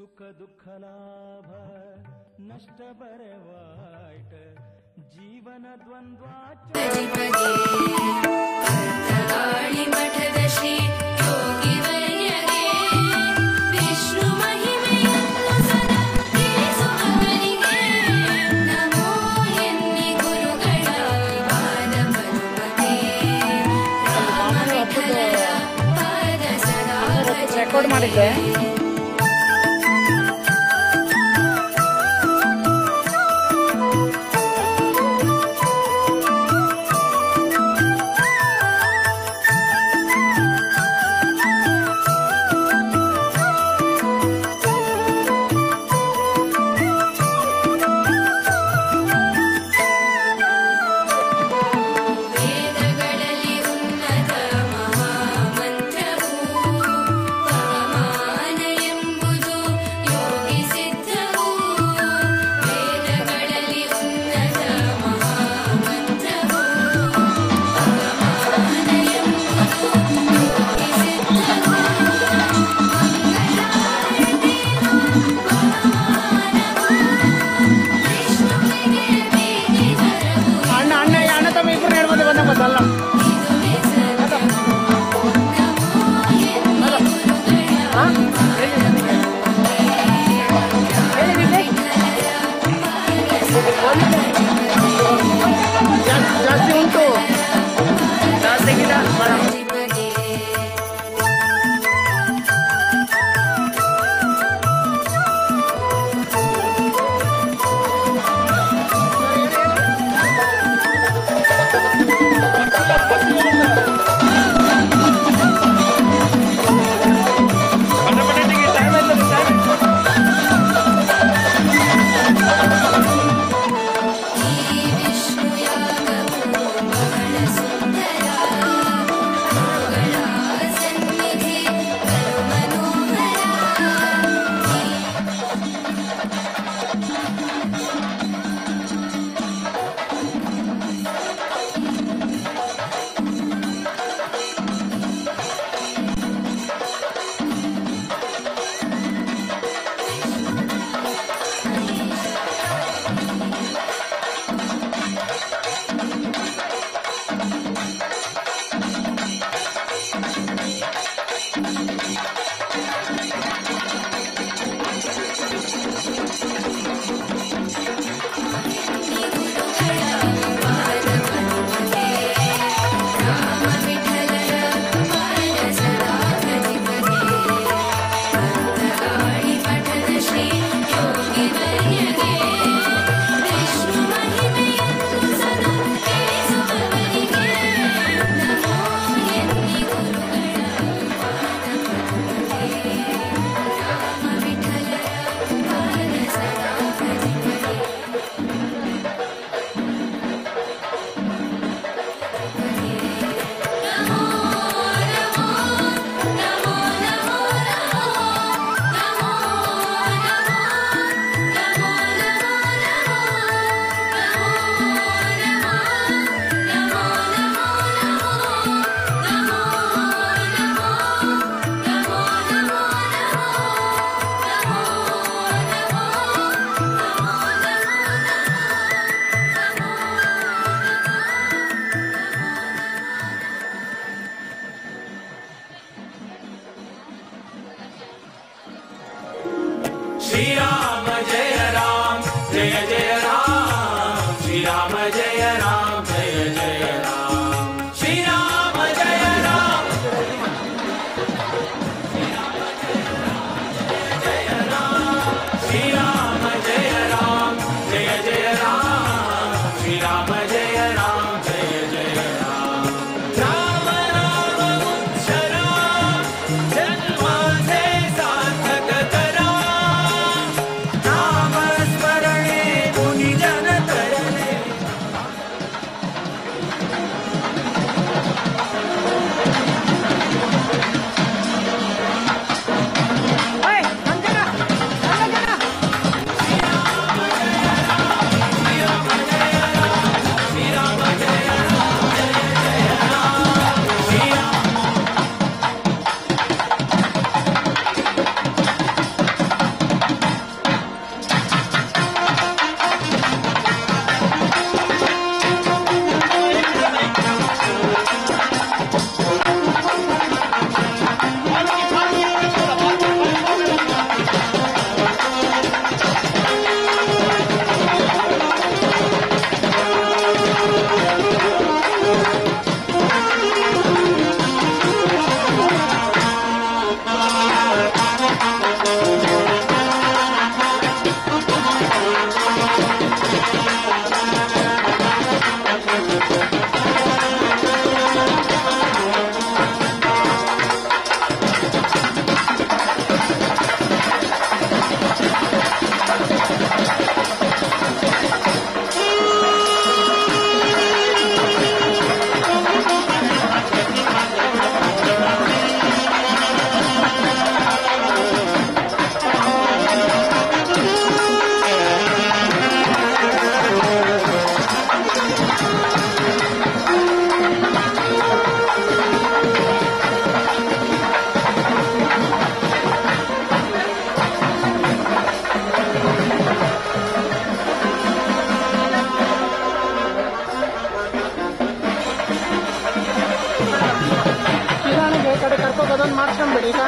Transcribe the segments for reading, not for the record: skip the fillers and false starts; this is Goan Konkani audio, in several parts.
सुख दुःख लाभ नष्ट बरे वाईट जीवन द्वंद्वाचे मठದ ಶ್ರೀ ಯೋಗಿವರ್ಯಗೆ ವಿಷ್ಣು ಮಹಿಮೆಯನ್ನು ಸದಾ ತಿಳಿಸುವವರಿಗೆ ನಮೋ ಎನ್ನಿ ಗುರುಗಳ ಪಾದ ಪದ್ಮಕ್ಕೆ ರಾಮ ವಿಠಲರ ಪಾದ ಸದಾ ರೆಕಾರ್ಡ್ ಮಾಡಿದ್ದೆ. ವೇದಗಳಲ್ಲಿ ಉನ್ನತ ಮಹಾಮಂತ್ರವು ಪವಮಾನ ಎಂಬುದು ಯೋಗಿ ಸಿದ್ಧವು. ವೇದಗಳಲ್ಲಿ ಉನ್ನತ ಮಹಾಮಂತ್ರವು ಪವಮಾನ ಎಂಬುದು ಯೋಗಿ ಸಿದ್ಧವು. ಮಂಗಳಾರತಿಯು ಪವಮಾನವು ವಿಷ್ಣುವಿಗೆ ಪ್ರೀತಿಕರವು. ಅಣ್ಣ ಅಣ್ಣ ಅಣ್ಣ ತಮ್ಮ ಇಬ್ಬರು ಹೇಳ್ಬೋದು ಬಂದ ಬದಲ್ಲ. ಇದುವೇ ಸತ್ಯವು. ನಮೋ ಎನ್ನಿ ಗುರುಗಳ ಜಾಸ್ತಿ ಉಂಟು, ಜಾಸ್ತಿ ಗಿಡ ಮರ. ಪದೇ. ಈ ವಿಷ್ಣು ಯಾಗವು ಬಹಳ ಸುಂದರ, ಗುರುಗಳ ಸನ್ನಿಧಿ ಬಲು ಮನೋಹರ. ಈ ಗುರುಗಳ ಪಾದ ಪದ್ಮಕ್ಕೆ ರಾಮ ವಿಠಲರ ಪಾದ ಸದಾ ಭಜಿಪದೆ. ಪಂತಗಾಳಿ ಮಠದ ಶ್ರೀ ಯೋಗಿವರ್ಯಗೆ ವಿಷ್ಣು ಮಹಿಮೆಯನ್ನು ಸದಾ ತಿಳಿಸುವವರಿಗೆ ನಮೋ ಎನ್ನಿ ಗುರುಗಳ ಪಾದ ಪದ್ಮಕ್ಕೆ ರಾಮ ವಿಠಲರ ಪಾದ ಸದಾ ಭಜಿಪದೆ. ನಮೋ ನಮೋ ನಮೋ ನಮೋ ನಮೋ ನಮೋ ನಮೋ ನಮೋ ನಮೋ ನಮೋ ನಮೋ ನಮೋ श्री राम जय राम जय जय राम, श्री राम जय राम जय जय राम, श्री राम जय राम जय राम, श्री राम जय राम जय जय राम, श्री राम जय राम जय जय राम. राम राम उच्चरा जन्माचे सार्थक करा. राम ಕಡೆ ಕರ್ಕೊಂಡು ಅದೊಂದು ಮಾಡ್ಸ್ಕೊಂಡ್ಬಿಡಿ ಈಗ.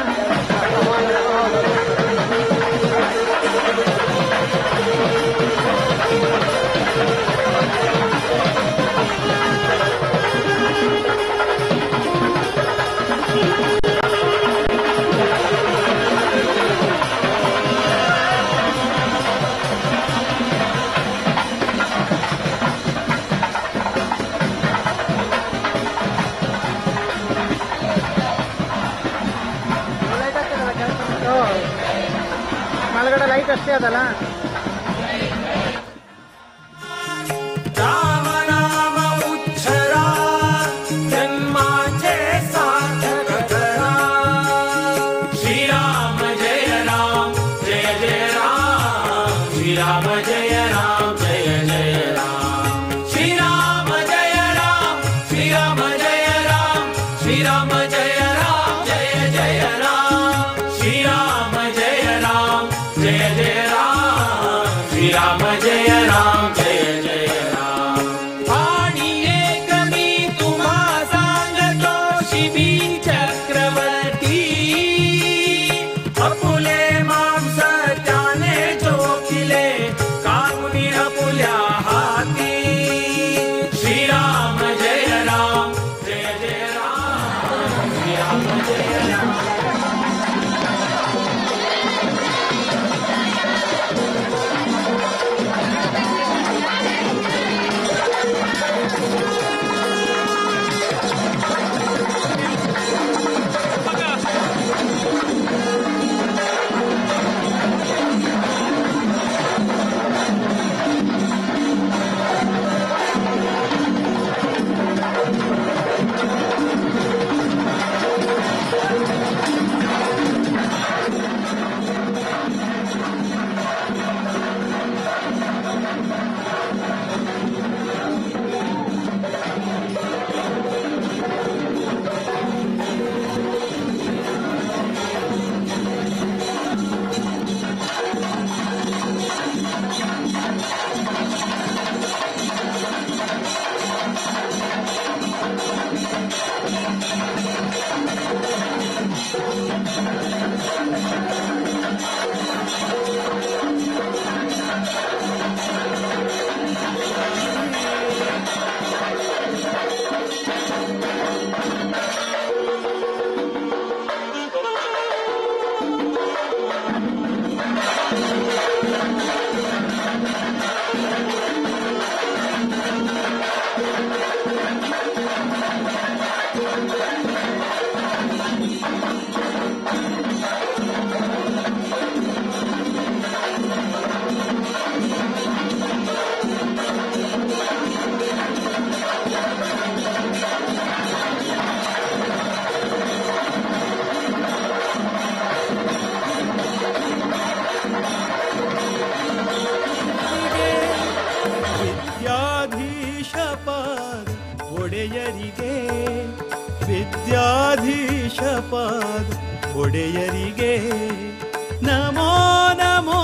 ಮಲಗಡೆ ಲೈಟ್ ಅಷ್ಟೇ ಅದಲ್ಲ. ರಾಮ ನಾಮ ಉಚ್ಚರ ಜನ್ಮಾಚೆ ಸಾರ್ಥಕ ಕರ. ಶ್ರೀರಾಮ ಜಯ ರಾಮ ಜಯ ಜಯ ರಾಮ, ಶ್ರೀರಾಮ ಜಯ ರಾಮ ಜಯ ಜಯ ರಾಮ, ಶ್ರೀರಾಮ ಜಯ ರಾಮ, ಶ್ರೀರಾಮ ಜಯ ರಾಮ, ಶ್ರೀರಾಮ ಜಯ ರಾಮ ಜಯ ಜಯ ರಾಮ, ಶ್ರೀರಾಮ ಜಯ ರಾಮ ಜಯ ಜಯ ರಾಮ, ಶ್ರೀರಾಮ ಜಯ ರಾಮ ಜಯ ಜಯ ರಾಮ. ವಾಣಿ ಏಕಮಿ ತುಮಾ ಸಾಂಗತೋ ಶಿಬಿ ಚಕ್ರವರ್ತಿ, ಅಪುಲೆ ಮಾಂಸ ತ್ಯಾನೆ ಜೋಕಿಲೆ ಕಾಮುನಿ ಅಪುಲ್ಯ ಹಾತಿ. ಶ್ರೀರಾಮ ಜಯ ರಾಮ ಜಯ ಜಯ ರಾಮ, ಶ್ರೀರಾಮ ಜಯ ರಾಮ. ವಿದ್ಯಾಧೀಶ ಪಾದ ಒಡೆಯರಿಗೆ, ವಿದ್ಯಾಧೀಶ ಪಾದ ಒಡೆಯರಿಗೆ ನಮೋ ನಮೋ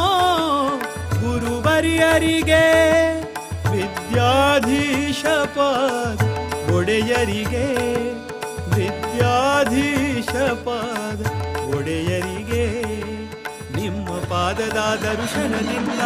ಗುರುವರ್ಯರಿಗೆ, ವಿದ್ಯಾಧೀಶ ಪಾದ ಒಡೆಯರಿಗೆ, ವಿದ್ಯಾಧೀಶ ಪಾದ ಒಡೆಯರಿಗೆ ನಿಮ್ಮ ಪಾದದ ದರ್ಶನದಿಂದ.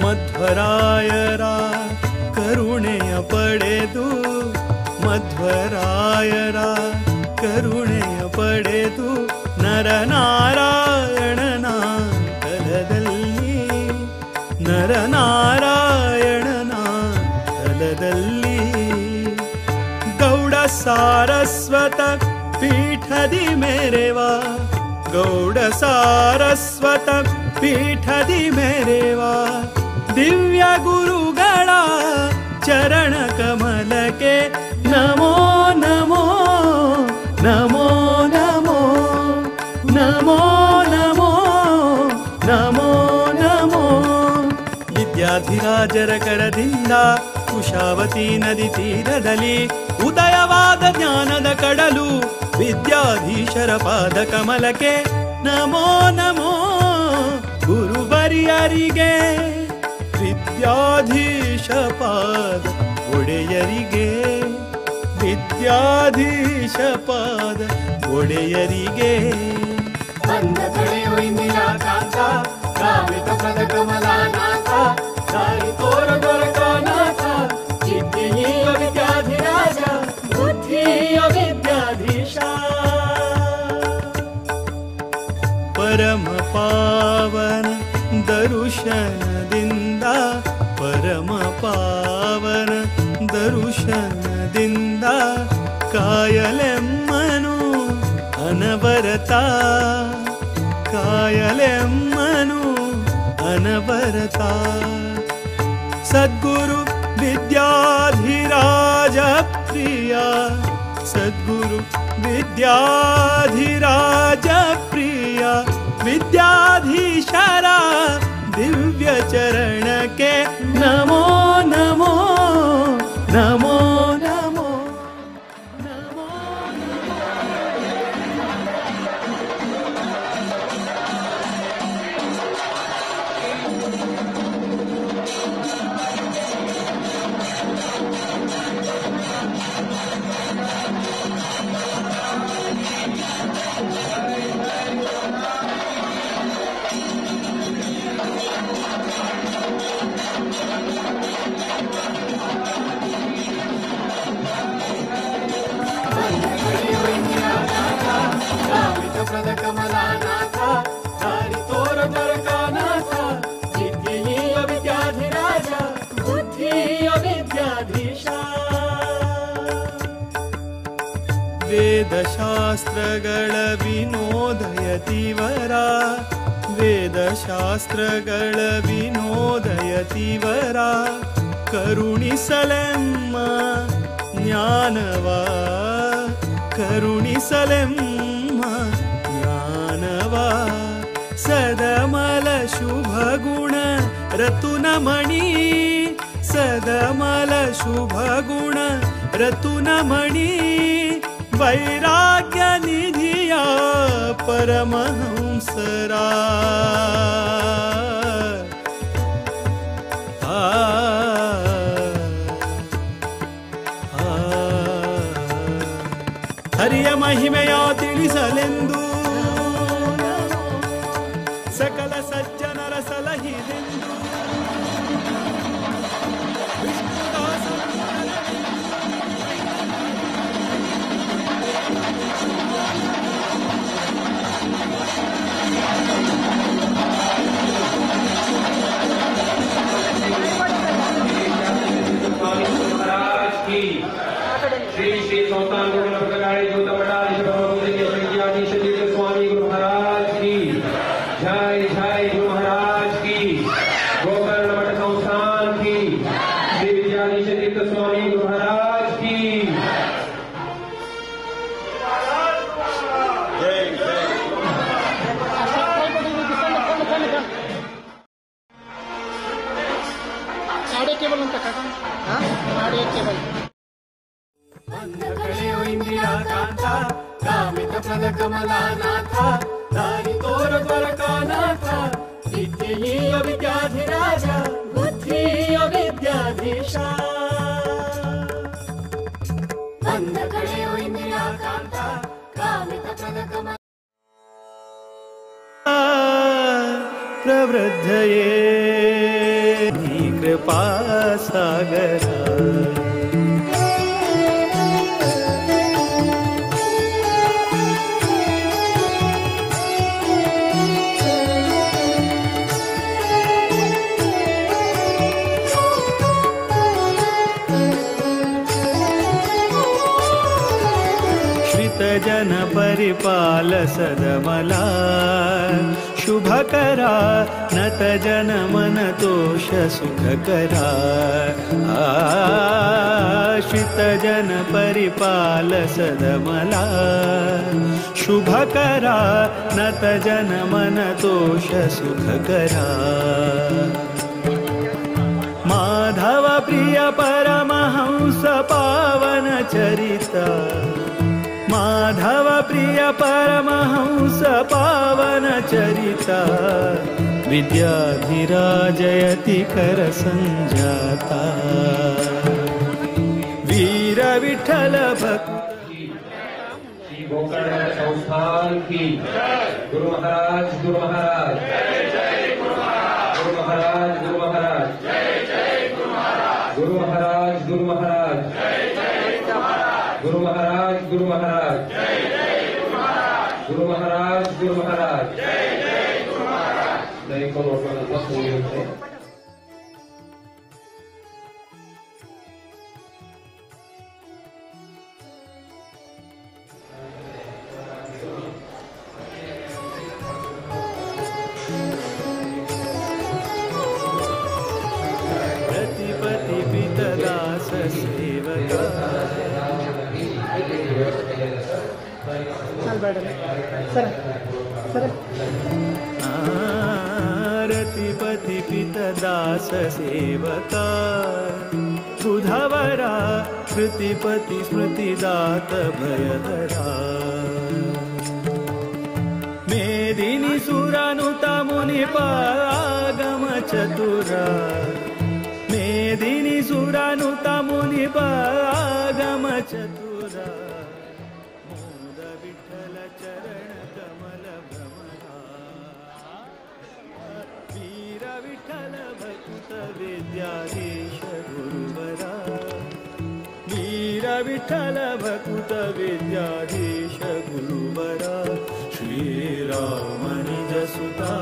ಮಧ್ವರಾಯರ ಕರುಣೆಯ ಪಡೆದು, ಮಧ್ವರಾಯರ ಕರುಣೆಯ ಪಡೆದು ನರನಾರಾಯಣನ ತಲದಲ್ಲಿ, ನರನಾರಾಯಣನ ತಲದಲ್ಲಿ ಗೌಡ ಸಾರಸ್ವತ ಪೀಠದಿ ಮೇರೆವಾ, ಗೌಡ ಸಾರಸ್ವತ ಪೀಠದಿ ಮೇರೆವಾ ದಿವ್ಯ ಗುರುಗಳ ಚರಣ ಕಮಲಕ್ಕೆ ನಮೋ ನಮೋ ನಮೋ ನಮೋ ನಮೋ ನಮೋ ನಮೋ ನಮೋ. ವಿದ್ಯಾಧಿರಾಜರ ಕರದಿಂದ ಕುಶಾವತಿ ನದಿ ತೀರದಲ್ಲಿ ಉದಯವಾದ ಜ್ಞಾನದ ಕಡಲು ವಿದ್ಯಾಧೀಶರ ಪಾದ ಕಮಲಕ್ಕೆ ನಮೋ ನಮೋ ಗುರುವರಿಯರಿಗೆ, ವಿದ್ಯಾಧೀಶ ಪಾದ ಒಡೆಯರಿಗೆ, ವಿದ್ಯಾಧೀಶ ಪಾದ ಒಡೆಯರಿಗೆ. ಬಂದ ಕಡೆಯು ಇಂದಿರಾಕಾಂತ, ಕಾಮಿತ ಪದ ಕಮಲಾನಾಥ, ದಾರಿ ತೋರ ದೊರಕಾನಾಥ, ಚಿತ್ತಿಯ ವಿದ್ಯಾಧಿರಾಜ, ಬುದ್ಧಿಯ ವಿದ್ಯಾಧೀಶ. ಪರಮ ಪಾವನ ದರುಶನದಿಂದ, ಪರಮ ಪಾವನ ದರುಶನದಿಂದ ಕಾಯಲೆಮ್ಮನು ಅನವರತ, ಕಾಯಲೆಮ್ಮನು ಅನವರತ. ಸದ್ಗುರು ವಿದ್ಯಾಧಿರಾಜ ಪ್ರಿಯ, ಸದ್ಗುರು ವಿದ್ಯಾಧಿರಾಜ ಪ್ರಿಯ, ವಿದ್ಯಾಧೀಶರ ದಿವ್ಯ ಚರಣಕ್ಕೆ ನಮೋ ನಮೋ ನಮೋ ನಮೋ ನಮೋ. ಕಾಮಿತ ಪ್ರದ ಕಮಲಾನಾಥ, ದಾರಿ ತೋರ ದೊರಕಾನಾಥ, ವಿದ್ಯೆಯ ವಿದ್ಯಾಧಿರಾಜ, ಬುದ್ಧಿಯ ವಿದ್ಯಾಧೀಶ. ವೇದಶಾಸ್ತ್ರಗಳ ವಿನೋದಯತಿವರ, ವೇದಶಾಸ್ತ್ರಗಳ ವಿನೋದಯತಿವರ, ಕರುಣಿಸಲೆಮ್ಮ ಜ್ಞಾನವ, ಕರುಣಿಸಲೆಮ್ಮ ಜ್ಞಾನವ. ಸದಮಲ ಶುಭ ಗುಣ ರತುನಮಣಿ, ಸದಮಲ ಶುಭ ಗುಣ ರತುನಮಣಿ, ವೈರಾಗ್ಯ ನಿಧಿಯ ಪರಮಹಂಸರ. ಆ ಹರಿಯ ಮಹಿಮೆಯ ತಿಳಿಸಲೆಂದು ಸಕಲ ಸಜ್ಜನರ ಸಲಹಿದೆಂದು ವಿಷ್ಣುದಾಸ. महाराज की श्री श्री संस्थान स्वामी गुरु महाराज की जय जय गुरु महाराज की, गोकर्ण मठ संस्थान की, श्री विद्याधीश तीर्थ स्वामी गुरु महाराज की जय जय. ಆಡಿಯೋ ಕೇಬಲ್ ಅಂತ ಆಡಿಯೋ ಕೇಬಲ್. ಬಂದ ಕಡೆಯು ಇಂದಿರಾಕಾಂತ, ಕಾಮಿತ ಪ್ರದ ಕಮಲಾನಾಥ, ದಾರಿ ತೋರ ದ್ವಾರಕಾನಾಥ, ವಿದ್ಯೆಯ ವಿದ್ಯಾಧಿರಾಜ, ಬುದ್ಧಿಯ ವಿದ್ಯಾಧೀಶ. ಬಂದ ಕಡೆಯು ಇಂದಿರಾಕಾಂತ, ಕಾಮಿತ ಪ್ರದ ಕಮಲ ಪ್ರವೃದ್ಧಯೇ ಕೃಪಾ ಸಾಗರ. ಶ್ರಿತಜನ ಪರಿಪಾಲ ಸದಮಲ, शुभकरा नत जन मन तोष सुखकरा आश्रित जन परिपाल सदमला शुभकरा नत जन मन तोष सुखकरा माधव प्रिय परमहंस पावन चरिता माधव प्रिय परमहंस पावन चरिता विद्याधिराजयति कर संजाता वीर विठ्ठल भक्त श्री गोकर्ण संस्थान की गुरु महाराज गुरु महाराज गुरु महाराज गुरु महाराज गुरु महाराज गुरु महाराज गुरु महाराज गुरु महाराज गुरु महाराज गुरु महाराज प्रतिपति पितदास सेवका रतिपति पितदास सेवका सुधवरा कृतिपति स्मृतिदात भयहरा मेदिनि सुरानुता मुनिपागम चतुरा मेदिनि सुरानुता मुनिपागम चतुरा मोद विठ्ठल चरण कमल भ्रमरा वीर विठ्ठल भक्त विद्याधीश गुरुवरा वीर विठ्ठल भक्त विद्याधीश गुरुवरा श्रीराम निज सुता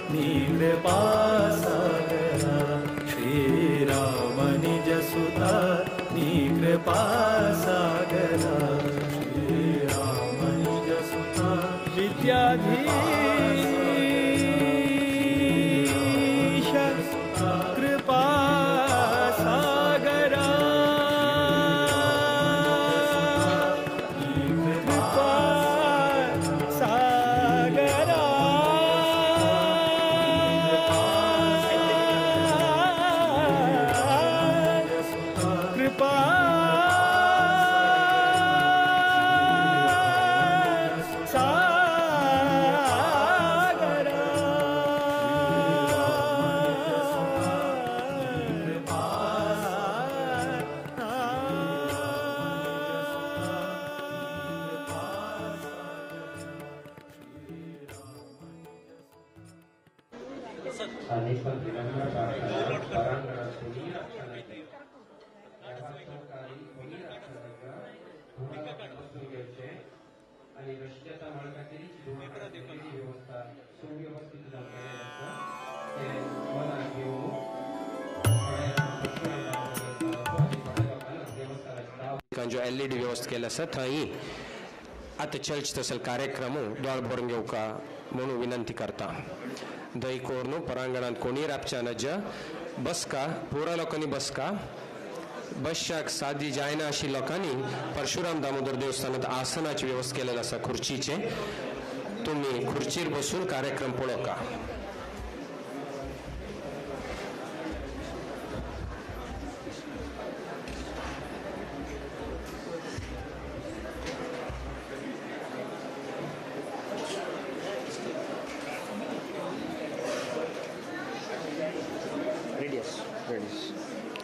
कृपा सागरा श्रीराम निज सुता कृपा सागरा श्रीराम निज सुता विद्याधीश कृपा सागरा कृपा सागरा कृपा सागरा जो एलईडी व्यवस्था केला आसा थंय आतां चर्च तसल कार्यक्रम दोळ भरून घेवका म्हणून विनंती करता. दही कोर परांगणांत कोणी राबच्या नज बसका पुरा लोकांनी बसका बसशाक सादी जायना अशी लोकांनी परशुराम दामोदर देवस्थानात आसनाची व्यवस्था केलेली आसा खुर्चीचे तुम्ही खुर्चीर बसून कार्यक्रम पळोवका.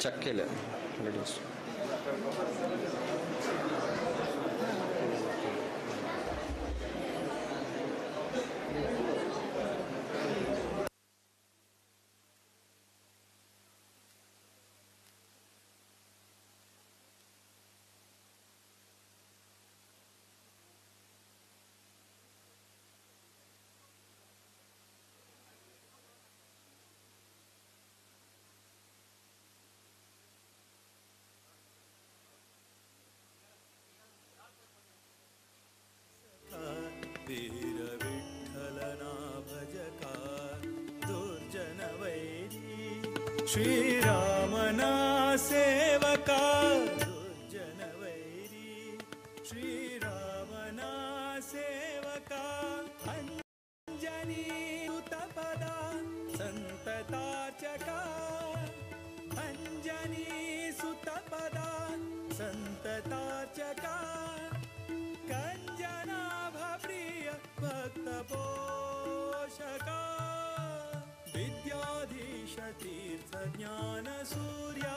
चेक केलं रेडियस. ಶ್ರೀರಾಮನ ಸೇವಕ ದುರ್ಜನವೈರಿ ಶ್ರೀರಾಮನ ಸೇವಕ ಅಂಜನಿ ಸುತಪದ ಸಂತತಾರ್ಚಕ ಅಂಜನಿ ಸುತಪದ ಸಂತತಾರ್ಚಕ ಕಂಜನಾಭ ಪ್ರಿಯ ಭಕ್ತ ಪೋಷಕ ವಿದ್ಯಾಧೀಶ ತೀರ್ಥ ಜ್ಞಾನ ಸೂರ್ಯ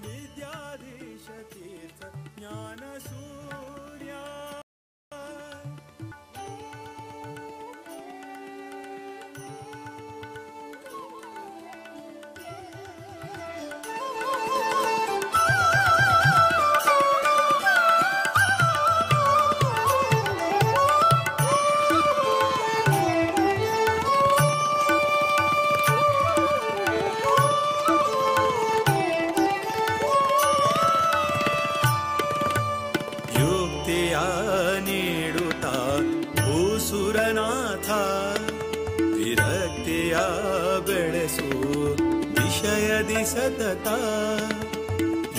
ವಿದ್ಯಾಧೀಶ ತೀರ್ಥ ಜ್ಞಾನ ಸೂರ್ಯ. ಯುಕ್ತಿಯ ನೀಡುತ್ತ ಭೂಸುರನಾಥ ವಿರಕ್ತಿಯ ಬೆಳೆಸು ವಿಷಯದಿ ಸತತ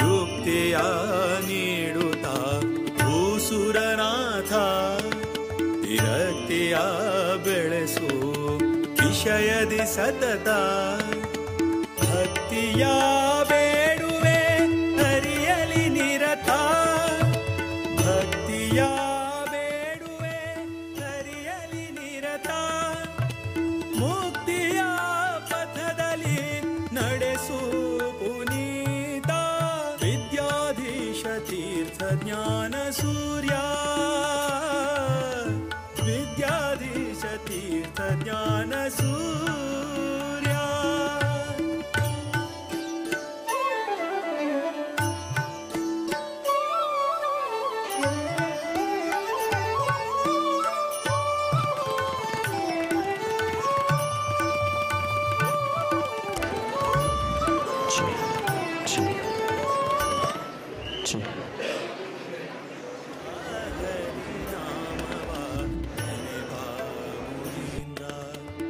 ಯುಕ್ತಿಯ ನೀಡುತ್ತ ಭೂಸುರನಾಥ ವಿರಕ್ತಿಯ ಬೆಳೆಸು ವಿಷಯದಿ ಸತತ ಭಕ್ತಿಯ ಬೇಡುವೆ ಹರಿಯಲಿ ನಿರತ ಭಕ್ತಿಯ ಬೇಡುವೆ ಹರಿಯಲಿ ನಿರತ ಮುಕ್ತಿಯ ಪಥದಲ್ಲಿ ನಡೆಸು ಪುನೀತ ವಿದ್ಯಾಧೀಶ ತೀರ್ಥ ಜ್ಞಾನ ಸೂರ್ಯ ವಿದ್ಯಾಧೀಶ ತೀರ್ಥ ಜ್ಞಾನ ಸೂರ್ಯ.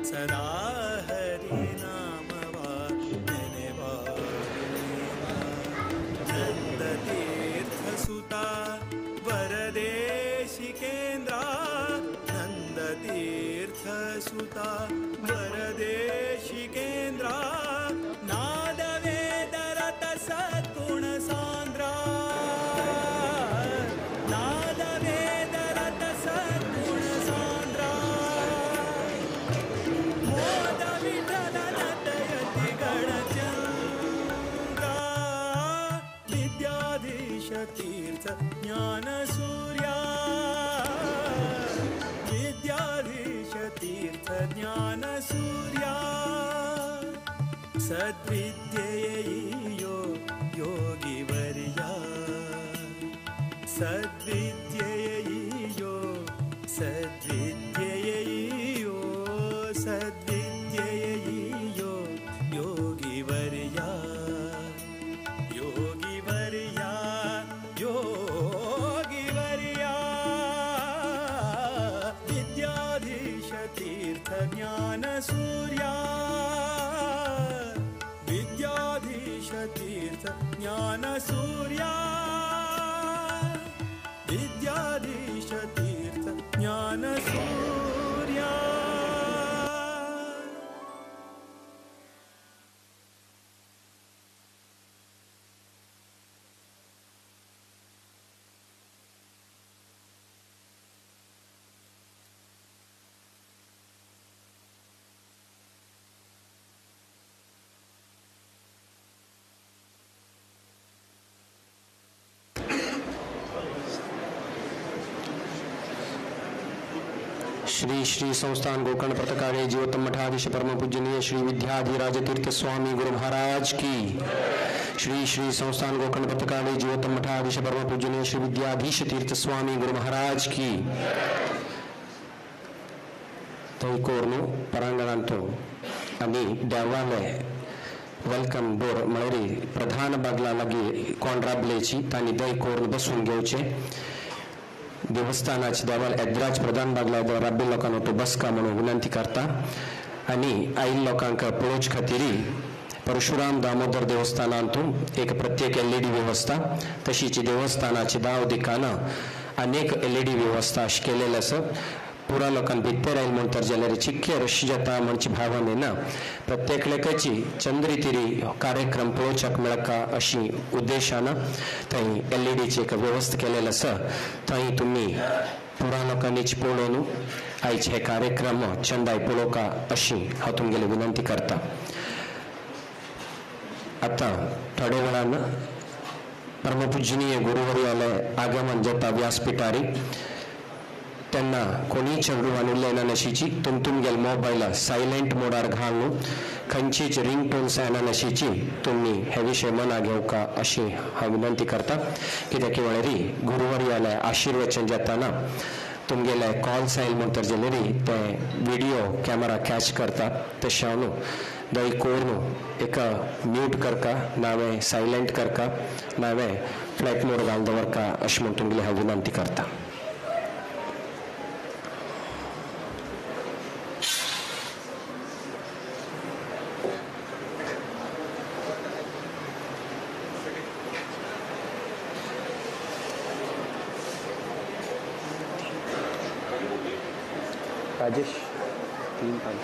ಸದಾ ಹರಿ ನಾಮವ ನೆನೆವ ನಂದ ತೀರ್ಥ ಸುತ ವರದೇಶಿಕೇಂದ್ರ ನಂದ ತೀರ್ಥ ಸುತ ವರದೇಶಿಕೇಂದ್ರ ನಾದ ವೇದ ರತ ಸದ್ಗುಣ ಸಾಂದ್ರ ನಾದ ವೇದ ರತ ಸದ್ಗುಣ ಸಾಂದ್ರ ಮೋದ ವಿಠಲನತಯತಿ ಗಣಚಂದ್ರ ವಿದ್ಯಾಧೀಶ ತೀರ್ಥ ಜ್ಞಾನ ಸೂರ್ಯ ವಿದ್ಯಾಧೀಶ ತೀರ್ಥ ಜ್ಞಾನ ಸೂರ್ಯ ಸದ್ವಿದ್ಯೆಯೋ ಯೋಗಿವರ್ಯ ಸದ್ವಿದ್ಯೆಯೋ ಸದ್ವಿದ್ಯೆಯೋ ಸದ್ವಿದ್ಯೆಯೋ ಯೋಗಿವರ್ಯ ಯೋಗಿವರ್ಯ ಯೋಗಿವರ್ಯ ವಿದ್ಯಾಧೀಶ ತೀರ್ಥ ಜ್ಞಾನ ಸೂರ್ಯ ವಿದ್ಯಾಧೀಶ ತೀರ್ಥ ಜ್ಞಾನ ಸೂರ್ಯ ವಿದ್ಯಾಧೀಶ ತೀರ್ಥ ಜ್ಞಾನ ಸೂರ್ಯ. श्री श्री संस्थान गोकर्ण पथकारे जीवोत्तम मठाधीश परम पूजनीय श्री विद्याधिराज तीर्थ स्वामी गुरु महाराज की। श्री श्री संस्थान गोकर्ण पथकारे जीवोत्तम मठाधीश परम पूजनीय श्री विद्याधीश तीर्थ स्वामी गुरु महाराज की। थंय परांगणांतो आनी देवालय welcome बोर म्हळ्यार प्रधान बागला लागीं कोण राबलेची तांणी दय करून बसून घेवचें। देवस्थानाची देवाल एद्राज प्रधान बागला राबिल्ल्या लोकांनो तो बसका म्हणून विनंती करता। आनी आयिल्ल्या लोकांक पळोवचे खातीर परशुराम दामोदर देवस्थानांतू एक प्रत्येक एलईडी व्यवस्था तशीच देवस्थानाची दाव दिकाना अनेक एलईडी व्यवस्था अशी केलेली आसा. पुरा लोकांक भितर आयल म्हणतर जाल्यार चिक्के रश जाता म्हणची भावना ना. प्रत्येक लेखाची चंद्रितिरी कार्यक्रम पळोवच्याक मेळका अशी उद्देशान थंय एलईडीची एक व्यवस्था केलेली आसा. थंय तुमी पुरा लोकांनीच पळोवन आयचे हे कार्यक्रम चंदाय पळोवका अशी हांव तुमगेली विनंती करता. आतां थोड्या वेळान परमपूजनीय गुरुवर्याले आगमन जाता व्यासपिठारी तेन्ना कोणीय चेडवान उलयना नशीची तुम तुमगेले मोबायल सायलेंट मोडार घालून खंयचीच रिंगटोन्स येना नशीची तुमी हे विशय मना घेवका अशी हांव विनंती करता. कित्याक वळेरी गुरुवर्याले आशिर्वचन जाताना तुमगेले कॉल्स आयल म्हणतर जाल्यार ते व्हिडियो कॅमेरा कॅच करता. तशें हांव न्हू दय कोर न्हू एका म्यूट करका नावें सायलेंट करका नावें फ्लायट मोड घाल दवरका अशें म्हूण तुमगेली हांव विनंती करता. राजेश 3 5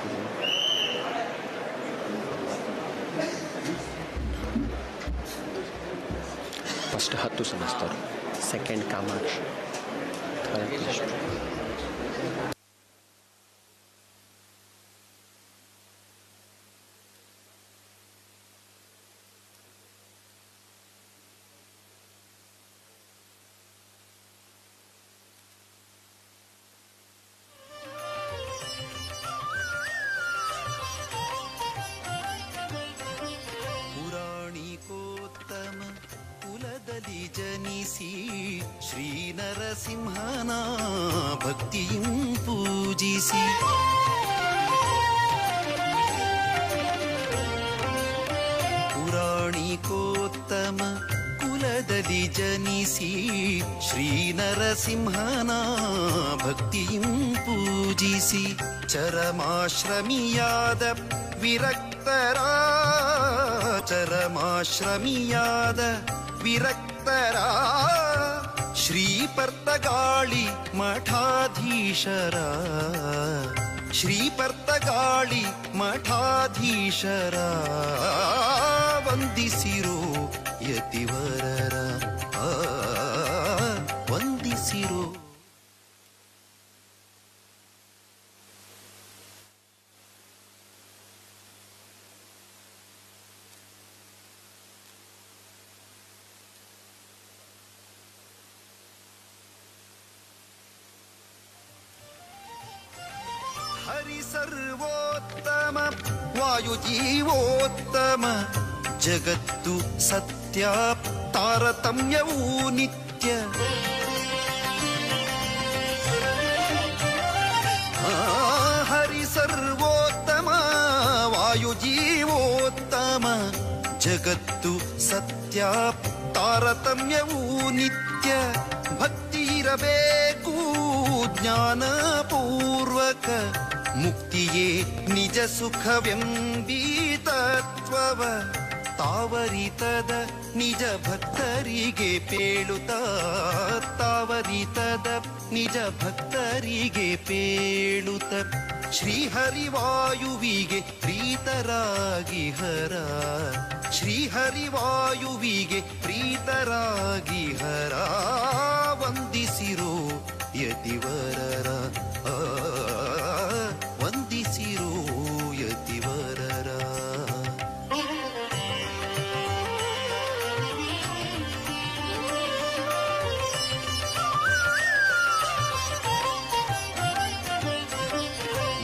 फर्स्ट 10 समजतात, सेकंड कामाक्षी, थर्ड कृष्ण. ಜನಿಸಿ ಶ್ರೀ ನರಸಿಂಹನ ಭಕ್ತಿಯು ಪೂಜಿಸಿ ಪುರಾಣಿಕೋತ್ತಮ ಕುಲದಲ್ಲಿ ಜನಿಸಿ ಶ್ರೀ ನರಸಿಂಹನ ಭಕ್ತಿಯು ಪೂಜಿಸಿ ಚರಮಾಶ್ರಮಿಯಾದ ವಿರಕ್ತರ ಚರಮಾಶ್ರಮಿಯಾದ ವಿರಕ್ತರ ಶ್ರೀ ಪರ್ತಗಾಳಿ ಮಠಾಧೀಶರ ಶ್ರೀ ಪರ್ತಗಾಳಿ ಮಠಾಧೀಶರ ವಂದಿಸಿರೋ ಯತಿವರರ ವಂದಿಸಿರೋ. ಸರ್ವೋತ್ತಮ ವಾಯುಜೀವೋತ್ತಮ ಜಗತ್ತು ಸತ್ಯ ತಾರತಮ್ಯವೂ ನಿತ್ಯ ಹರಿ ಸರ್ವೋತ್ತಮ ವಾಯುಜೀವೋತ್ತಮ ಜಗತ್ತು ಸತ್ಯ ತಾರತಮ್ಯವೂ ನಿತ್ಯ ಭಕ್ತಿ ಇರಬೇಕು ಜ್ಞಾನಪೂರ್ವಕ ಮುಕ್ತಿಯೇ ನಿಜ ಸುಖವೆಂಬೀ ತತ್ವವ ತಾವರಿತದ ನಿಜ ಭಕ್ತರಿಗೆ ಪೇಳುತ್ತ ತಾವರಿತದ ನಿಜ ಭಕ್ತರಿಗೆ ಪೇಳುತ್ತ ಶ್ರೀಹರಿವಾಯುವಿಗೆ ಪ್ರೀತರಾಗಿ ಹರ ಶ್ರೀಹರಿವಾಯುವಿಗೆ ಪ್ರೀತರಾಗಿ ಹರ ವಂದಿಸಿರೋ ಯತಿವರರ ವಂದಿಸಿರೋ ಯತಿವರರ.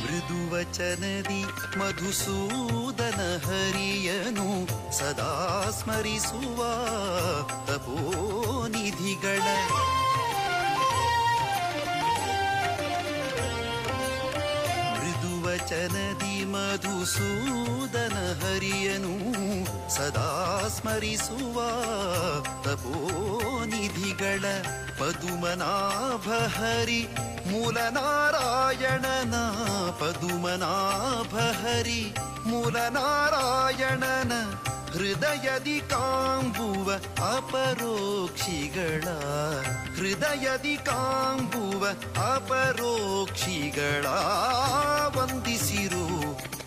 ಮೃದುವಚನದಿ ಮಧುಸೂದನ ಹರಿಯನು ಸದಾ ಸ್ಮರಿಸುವ ತಪೋನಿಧಿಗಳ ಮೃದುವಚನದಿ ಮಧುಸೂದನ ಹರಿಯನು ಸದಾ ಸ್ಮರಿಸುವ ತಪೋನಿಧಿಗಳ ಪದುಮನಾಭ ಹರಿ ಮೂಲನಾರಾಯಣನ ಪದುಮನಾಭ ಹರಿ ಮೂಲನಾರಾಯಣನ ಹೃದಯದಿ ಕಾಂಬುವ ಅಪರೋಕ್ಷಿಗಳ ಹೃದಯದಿ ಕಾಂಬುವ ಅಪರೋಕ್ಷಿಗಳ ವಂದಿಸಿರೋ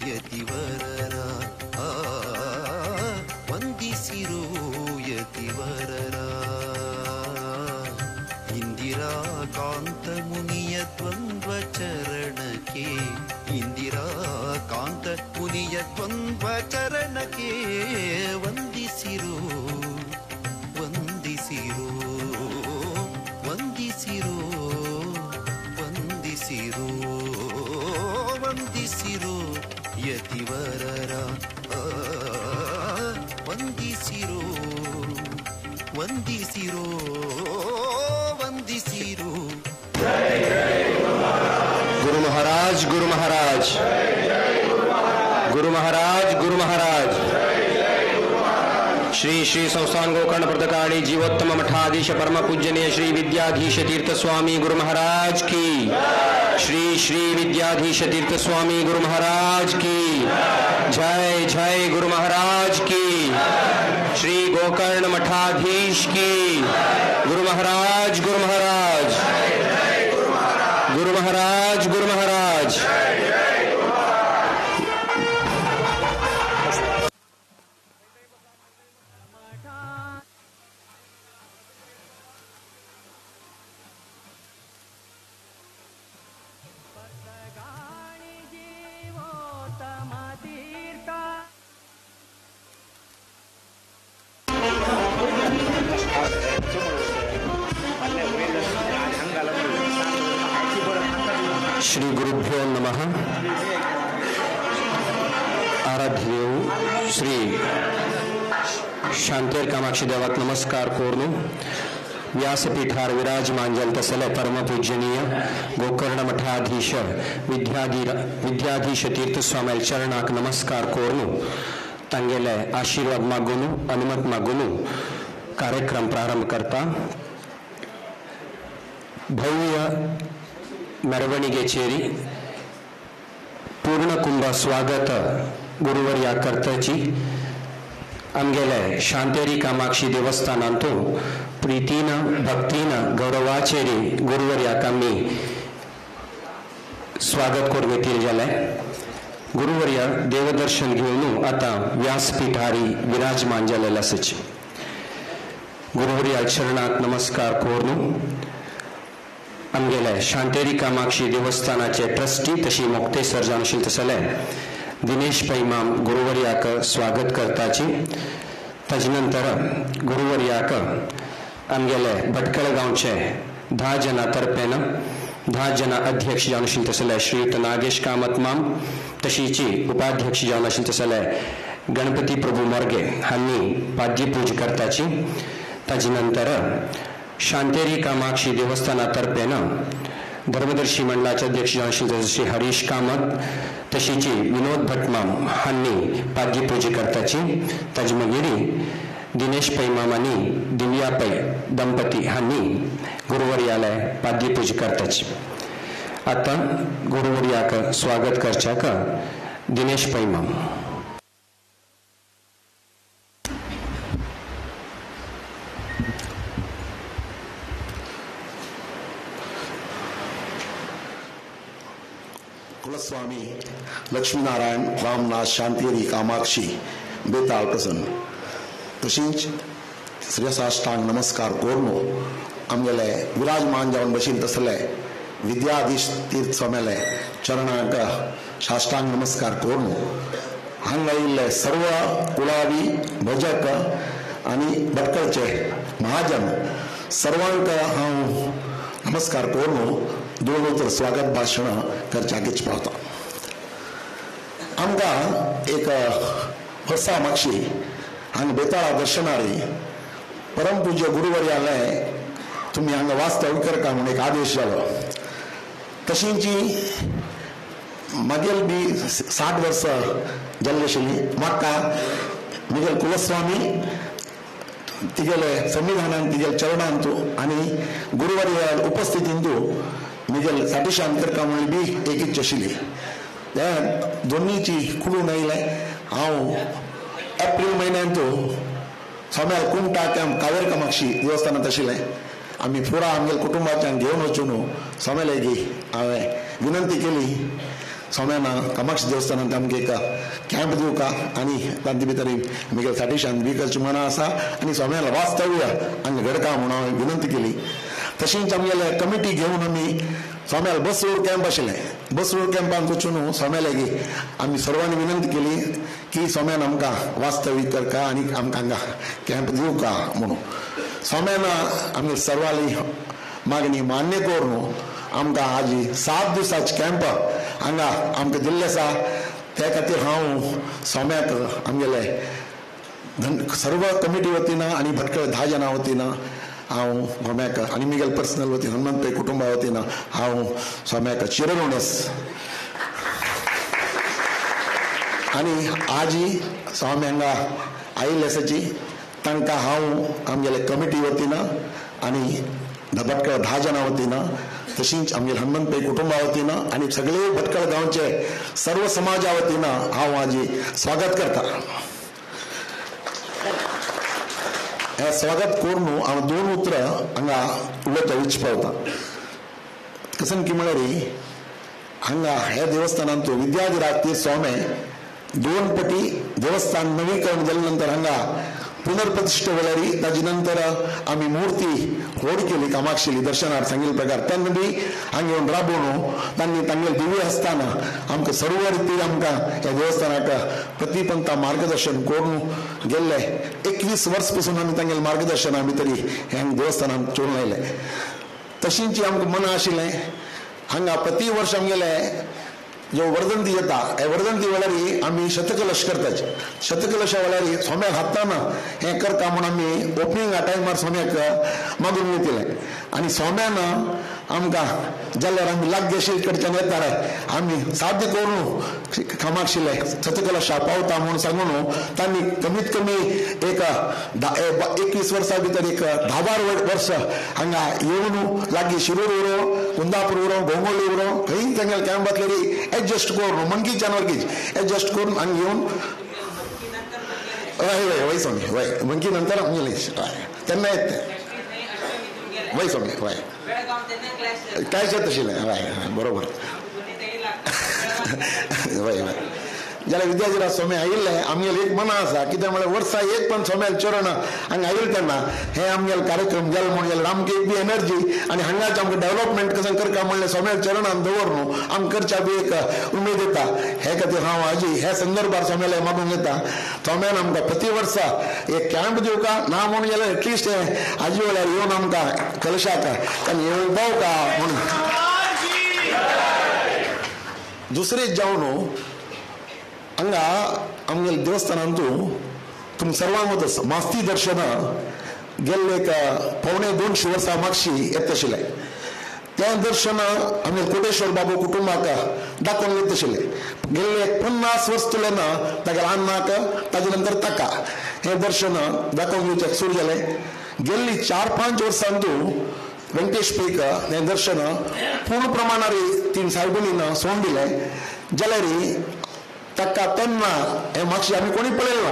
ಯತಿವರರ ವಂದಿಸಿರೋ ಯತಿವರರ ಇಂದಿರಾಕಾಂತ ಮುನಿಯ ದ್ವಂದ್ವ ಚರಣಕ್ಕೆ ಇಂದಿರಾಕಾಂತ ಮುನಿಯ ದ್ವಂದ್ವ ಚರಣಕ್ಕೆ ವಂದಿಸಿರೋ ವಂದಿಸಿರೋ ವಂದಿಸಿರೋ ವಂದಿಸಿರೋ ವಂದಿಸಿರೋ ಯತಿವರರ ವಂದಿಸಿರೋ ವಂದಿಸಿರೋ ವಂದಿಸಿರೋ. ಗುರು ಮಹಾರಾಜ್ ಗುರು ಮಹಾರಾಜ್ ಗುರು ಮಹಾರಾಜ್ ಗುರು ಮಹಾರಾಜ್. ಶ್ರೀ ಶ್ರೀ ಸಂಸ್ಥಾನ ಗೋಕರ್ಣ ಪ್ರದಕಾಣಿ ಜೀವೋತ್ತಮ ಮಠಾಧೀಶ ಪರಮ ಪೂಜ್ಯನೀಯ ಶ್ರೀ ವಿದ್ಯಾಧೀಶ ತೀರ್ಥ ಸ್ವಾಮಿ ಗುರು ಮಹಾರಾಜ್ ಕಿ. ಶ್ರೀ ಶ್ರೀ ವಿದ್ಯಾಧೀಶ ತೀರ್ಥ ಸ್ವಾಮಿ ಗುರು ಮಹಾರಾಜ್ ಕಿ ಜಯ. ಜಯ ಗುರು ಮಹಾರಾಜ್ ಕಿ. ಶ್ರೀ ಗೋಕರ್ಣ ಮಠಾಧೀಶ್ ಕಿ. ಗುರು ಮಹಾರಾಜ್ ಗುರು ಮಹಾರಾಜ್ ಗುರು ಮಹಾರಾಜ್ ಗುರು ಮಹಾರಾಜ್. ಶ್ರೀ ಗುರುಭ್ಯೋ ನಮಃ. ಆರಾಧ್ಯದೇವು ಶ್ರೀ ಶಾಂತೇರ್ ಕಾಮಾಕ್ಷಿ ದೇವक नमस्कार कोरनु. व्यासपीठार विराजमान जलतसले परम पूजनीय गोकर्ण मठाधीश विद्याधीश तीर्थस्वामी चरणाक नमस्कार कोरनु. तांगेले आशीर्वाद मागूनु अनुमत मागूनु कार्यक्रम प्रारंभ करता. भव्य ಮೆರವಣಿಗೆ ಚೇರಿ ಪೂರ್ಣಕುಂಭ ಸ್ವಾಗತ ಗುರುವರ್ಯ ಕರ್ತಚಿ आमगेले शांतेरी कामाक्षी देवस्थानांतू प्रीतीन भक्तीन गौरवाचेरी गुरुवर्याक आमी स्वागत करून घेतील जालें. गुरुवर्य देवदर्शन घेवन आतां व्यासपीठारी विराजमान जालेले आसाची. गुरुवर्या चरणाक नमस्कार करून आमगेले शांतेरी कामाक्षी देवस्थानाचे ट्रस्टी तशी मोक्तेसर जावन आशिल्ले तसले दिनेश पैमाम गुरुवर्याक स्वागत करताची. ताजे नंतर गुरुवर्याक आमगेले भटकळ गांवचे 10 जना तर्फेन 10 जना अध्यक्ष जावन आशिल्ले तसले श्रीयुत नागेश कामत माम तशीची उपाध्यक्ष जावन आशिल्ले तसले गणपती प्रभू मोर्गे हांणी पाद्यपूज करताची. ताजे नंतर शांतेरी कामाक्षी देवस्थाना तर्फेन धर्मदर्शी मंडळाचे अध्यक्ष जावन आशिल्ले श्री हरीश कामत तशीची विनोद भटमाम हांणी पाद्यपूजा करताची. ताजे मागीर दिनेश पै माम आनी दिव्या पै दंपती हांणी गुरुवर्याले पाद्यपूजा करताची. आतां गुरुवर्याक स्वागत करच्याक दिनेश पै माम. कुलस्वामी लक्ष्मीनारायण रामनाथ शांतेरी कामाक्षी बेताळ प्रसन्न तशींच श्रीसाष्टांग नमस्कार कोरनो आमगेले विराजमान जावन बशिल्ले तसले विद्याधीश तीर्थ स्वाम्याले चरणाक साष्टांग नमस्कार कोरनो हांगा आयिल्ले सर्व कुळावी भजक आनी भटकळचे महाजन सर्वांक हांव नमस्कार कोरनो दोन उतर स्वागत भाशण करच्याकच पावता. आमकां एक वर्सा मागशी हांगा बेताळा दर्शनारी परमपूज्य गुरुवर्याले तुमी हांगा वास्तव्य करका म्हूण एक आदेश जालो. तशींची मागील बी 60 वर्सां जाल्ली आशिल्ली. म्हाका मिगेल कुलस्वामी तिगेले संविधानान तिगेल चरणांतू आनी गुरुवारी उपस्थितींतू मिगेल साठीशांत करका म्हणली बी एक इच्छा आशिल्ली. त्या दोन्हीची कुडून आयलें. हांव एप्रील म्हयन्यांतू सोम्यार कुमटा कॅम्प कावेर कामाक्षी देवस्थानांत आशिल्लें. आमी पुरा आमगेल कुटुंबाच्यान घेवन वचून सोम्यालेगी हांवें विनंती केली, सोम्यान कामाक्षी देवस्थानांत आमकां एक कॅम्प दिवका आनी तांचे भितर मिगेल साठीशांत बी करची मना आसा आनी सोम्याला वास्तव्य हांगा घडका म्हणून हांवें विनंती केली. तशेंच आमगेले कमिटी घेवन आमी सोम्याल बसरूर कॅम्प आशिल्लें. बसरूर कॅम्पांत वचून सोम्यालेगी आमी सर्वांनी विनंती केली की सोम्यान आमकां वास्तवीक करका आनी आमकां हांगा कॅम्प दिवका म्हणून. सोम्यान आमी सर्वांली मागणी मान्य करून आमकां आजी 7 दिसांचे कॅम्प हांगा आमकां दिल्लें आसा. त्या खातीर हांव सोम्याक आमगेले सर्व कमिटी वतीन आनी भटकळ 10 जाणां वतीन हांव गोम्याक आनी मिगेल पर्सनल वतीन हनुमंत पै कुटुंबा वतीन हांव सोम्याक चिरऋणस. आनी आजी स्वामी हांगा आयिल्ले आसाची तांकां हांव आमगेले कमिटी वतीन आनी भटकळ 10 जाणां वतीन तशींच आमगेले हनुमंत पै कुटुंबा वतीन आनी सगळे भटकळ गांवचे सर्व समाजा वतीन हांव आजी स्वागत करता. हें स्वागत करून हांव 2 उतरां हांगा उलोवपाक इच्छ पावता. कसन की म्हळ्यार हांगा ह्या देवस्थानांत विद्याधिराज स्वामी 2 पटी देवस्थान नवीकरण जाल्या नंतर हांगा पुनर्प्रतिष्ठा जाल्यार ताजे नंतर आमी मूर्ती व्हड केली कामाक्षीली दर्शनार सांगिल्ले प्रकार तेन्ना बी हांगा येवन राबोवन तांणी तांगेले दिव्य आसतना आमकां सर्व रिती आमकां ह्या देवस्थानाक प्रतिपंथा मार्गदर्शन करून गेल्ले. 21 वर्स पसून आमी तांगेले मार्गदर्शना भितर ह्या देवस्थानाक चलून आयले. तशींच आमकां मनां आशिल्लें हांगा प्रति वर्स आमगेले जो वर्धंती येता हे वर्धंती वेळार आमी शतकलश करतात. शतकलशा वेळार सोम्याक हातान हें करता म्हूण आमी ओपनिंगा टायमार सोम्याक मागून घेतिल्लें आनी सोम्यान आमकां जाल्यार आमी लागीं कडच्यान येताले आमी साध्य करून कामाक्षिले शतकलशा पावता म्हूण सांगून तांणी कमीत कमी एक 21 वर्सां भितर एक 10-12 वर्स हांगा येवन लागीं शिरूर उरो, कुंदापूर उरो, गोंगोली उरो, खंय तांगेले कॅम्प घातलेली एडजस्ट करून मंकीच्यान वर्गीच एडजस्ट करून हांगा येवन हय हय वय स्वामी वय मंकी नंतर आमगेले तेन्ना येत वय स्वामी वय काय येत आशिल्लें हय बरोबर वय वय. जाल्यार विद्याधिराज स्वामी आयिल्ले आमगेले एक मना आसा कितें म्हळ्यार वर्सा एक पण स्वाम्याल चरण हांगा आयिल्ले तेन्ना हे आमगेले कार्यक्रम जाले म्हूण जाल्यार आमकां एक बी एनर्जी आनी हांगाच आमकां डेवलपमेंट कशें करका म्हणलें स्वाम्याल चरणान दवर न्हू आमकां करच्या बी एक उमेद येता. हे खातीर हांव आजी ह्या संदर्भार स्वाम्याले मागूंक येता स्वाम्यान आमकां प्रति वर्सा एक कॅम्प दिवका ना म्हूण जाल्यार एटलिस्ट हे आजी वेळार येवन आमकां कलशाक आनी येवन पावका म्हणून. दुसरें जावन हांगा आमगेले देवस्थानांतू तुमी सर्वांक वता मास्ती दर्शन गेल्ले एक 175 वर्सां मागशी येता आशिल्लें. तें दर्शन आमगेले कोटेश्वर बाबू कुटुंबाक दाखोवन येता आशिल्लें. गेल्ले एक 50 वर्स तुलें ना तागेले अन्नाक ताजे नंतर ताका हें दर्शन दाखोवन घेवचें सुरू जालें. गेल्ली 4-5 वर्सांतू वेंकटेश पैक हें दर्शन पूर्ण प्रमाणार 3 सायबिणीन सोडून दिलें. जाल्यार ताका तेन्ना हें मागशी आमी कोणी पळयलें ना,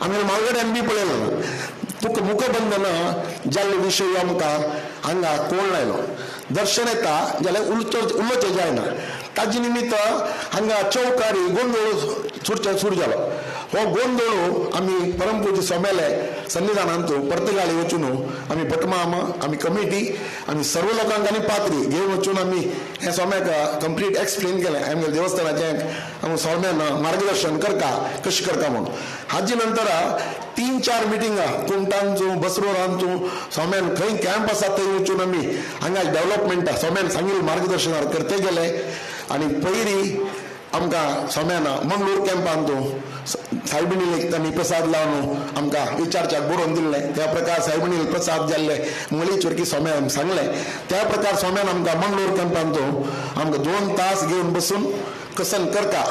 आमी मालगड्यान बी पळयलें ना. तुका मुखबंधन जाल्ले विशय आमकां हांगा कोण आयलो दर्शन येता जाल्यार उलोवचें जायना. ताजे निमित्त हांगा चौकारी गोंदळ सुरू जालो. हो गोंदळ आमी परमपूज्य स्वाम्याले सन्निधानांत पर्तगाळी वचून आमी भटमाम आमी कमिटी आमी सर्व लोकांक आनी पात्री घेवन वचून आमी हें स्वाम्याक कंप्लीट एक्सप्लेन केलें. आमगे देवस्थानाचें आमी स्वाम्यान मार्गदर्शन करता कशें करता म्हणून. हाजे नंतर 3-4 मिटिंगां कुमटांचो बसरोरांचो स्वाम्यान खंय कॅम्प आसा थंय वचून आमी हांगा डेवलपमेंट स्वाम्यान सांगिल्लें मार्गदर्शनार करते गेले. आनी पयली आमकां स्वाम्यान मंगळूर कॅम्पांत सायबिणीक तांणी प्रसाद लावन आमकां विचारच्याक बरोवन दिल्लें. त्या प्रकार सायबिणीक प्रसाद जाल्ले मळी चुरकी स्वाम्यान सांगलें. त्या प्रकार स्वाम्यान आमकां मंगळूर कॅम्पांत आमकां 2 तास घेवन बसून कसन करता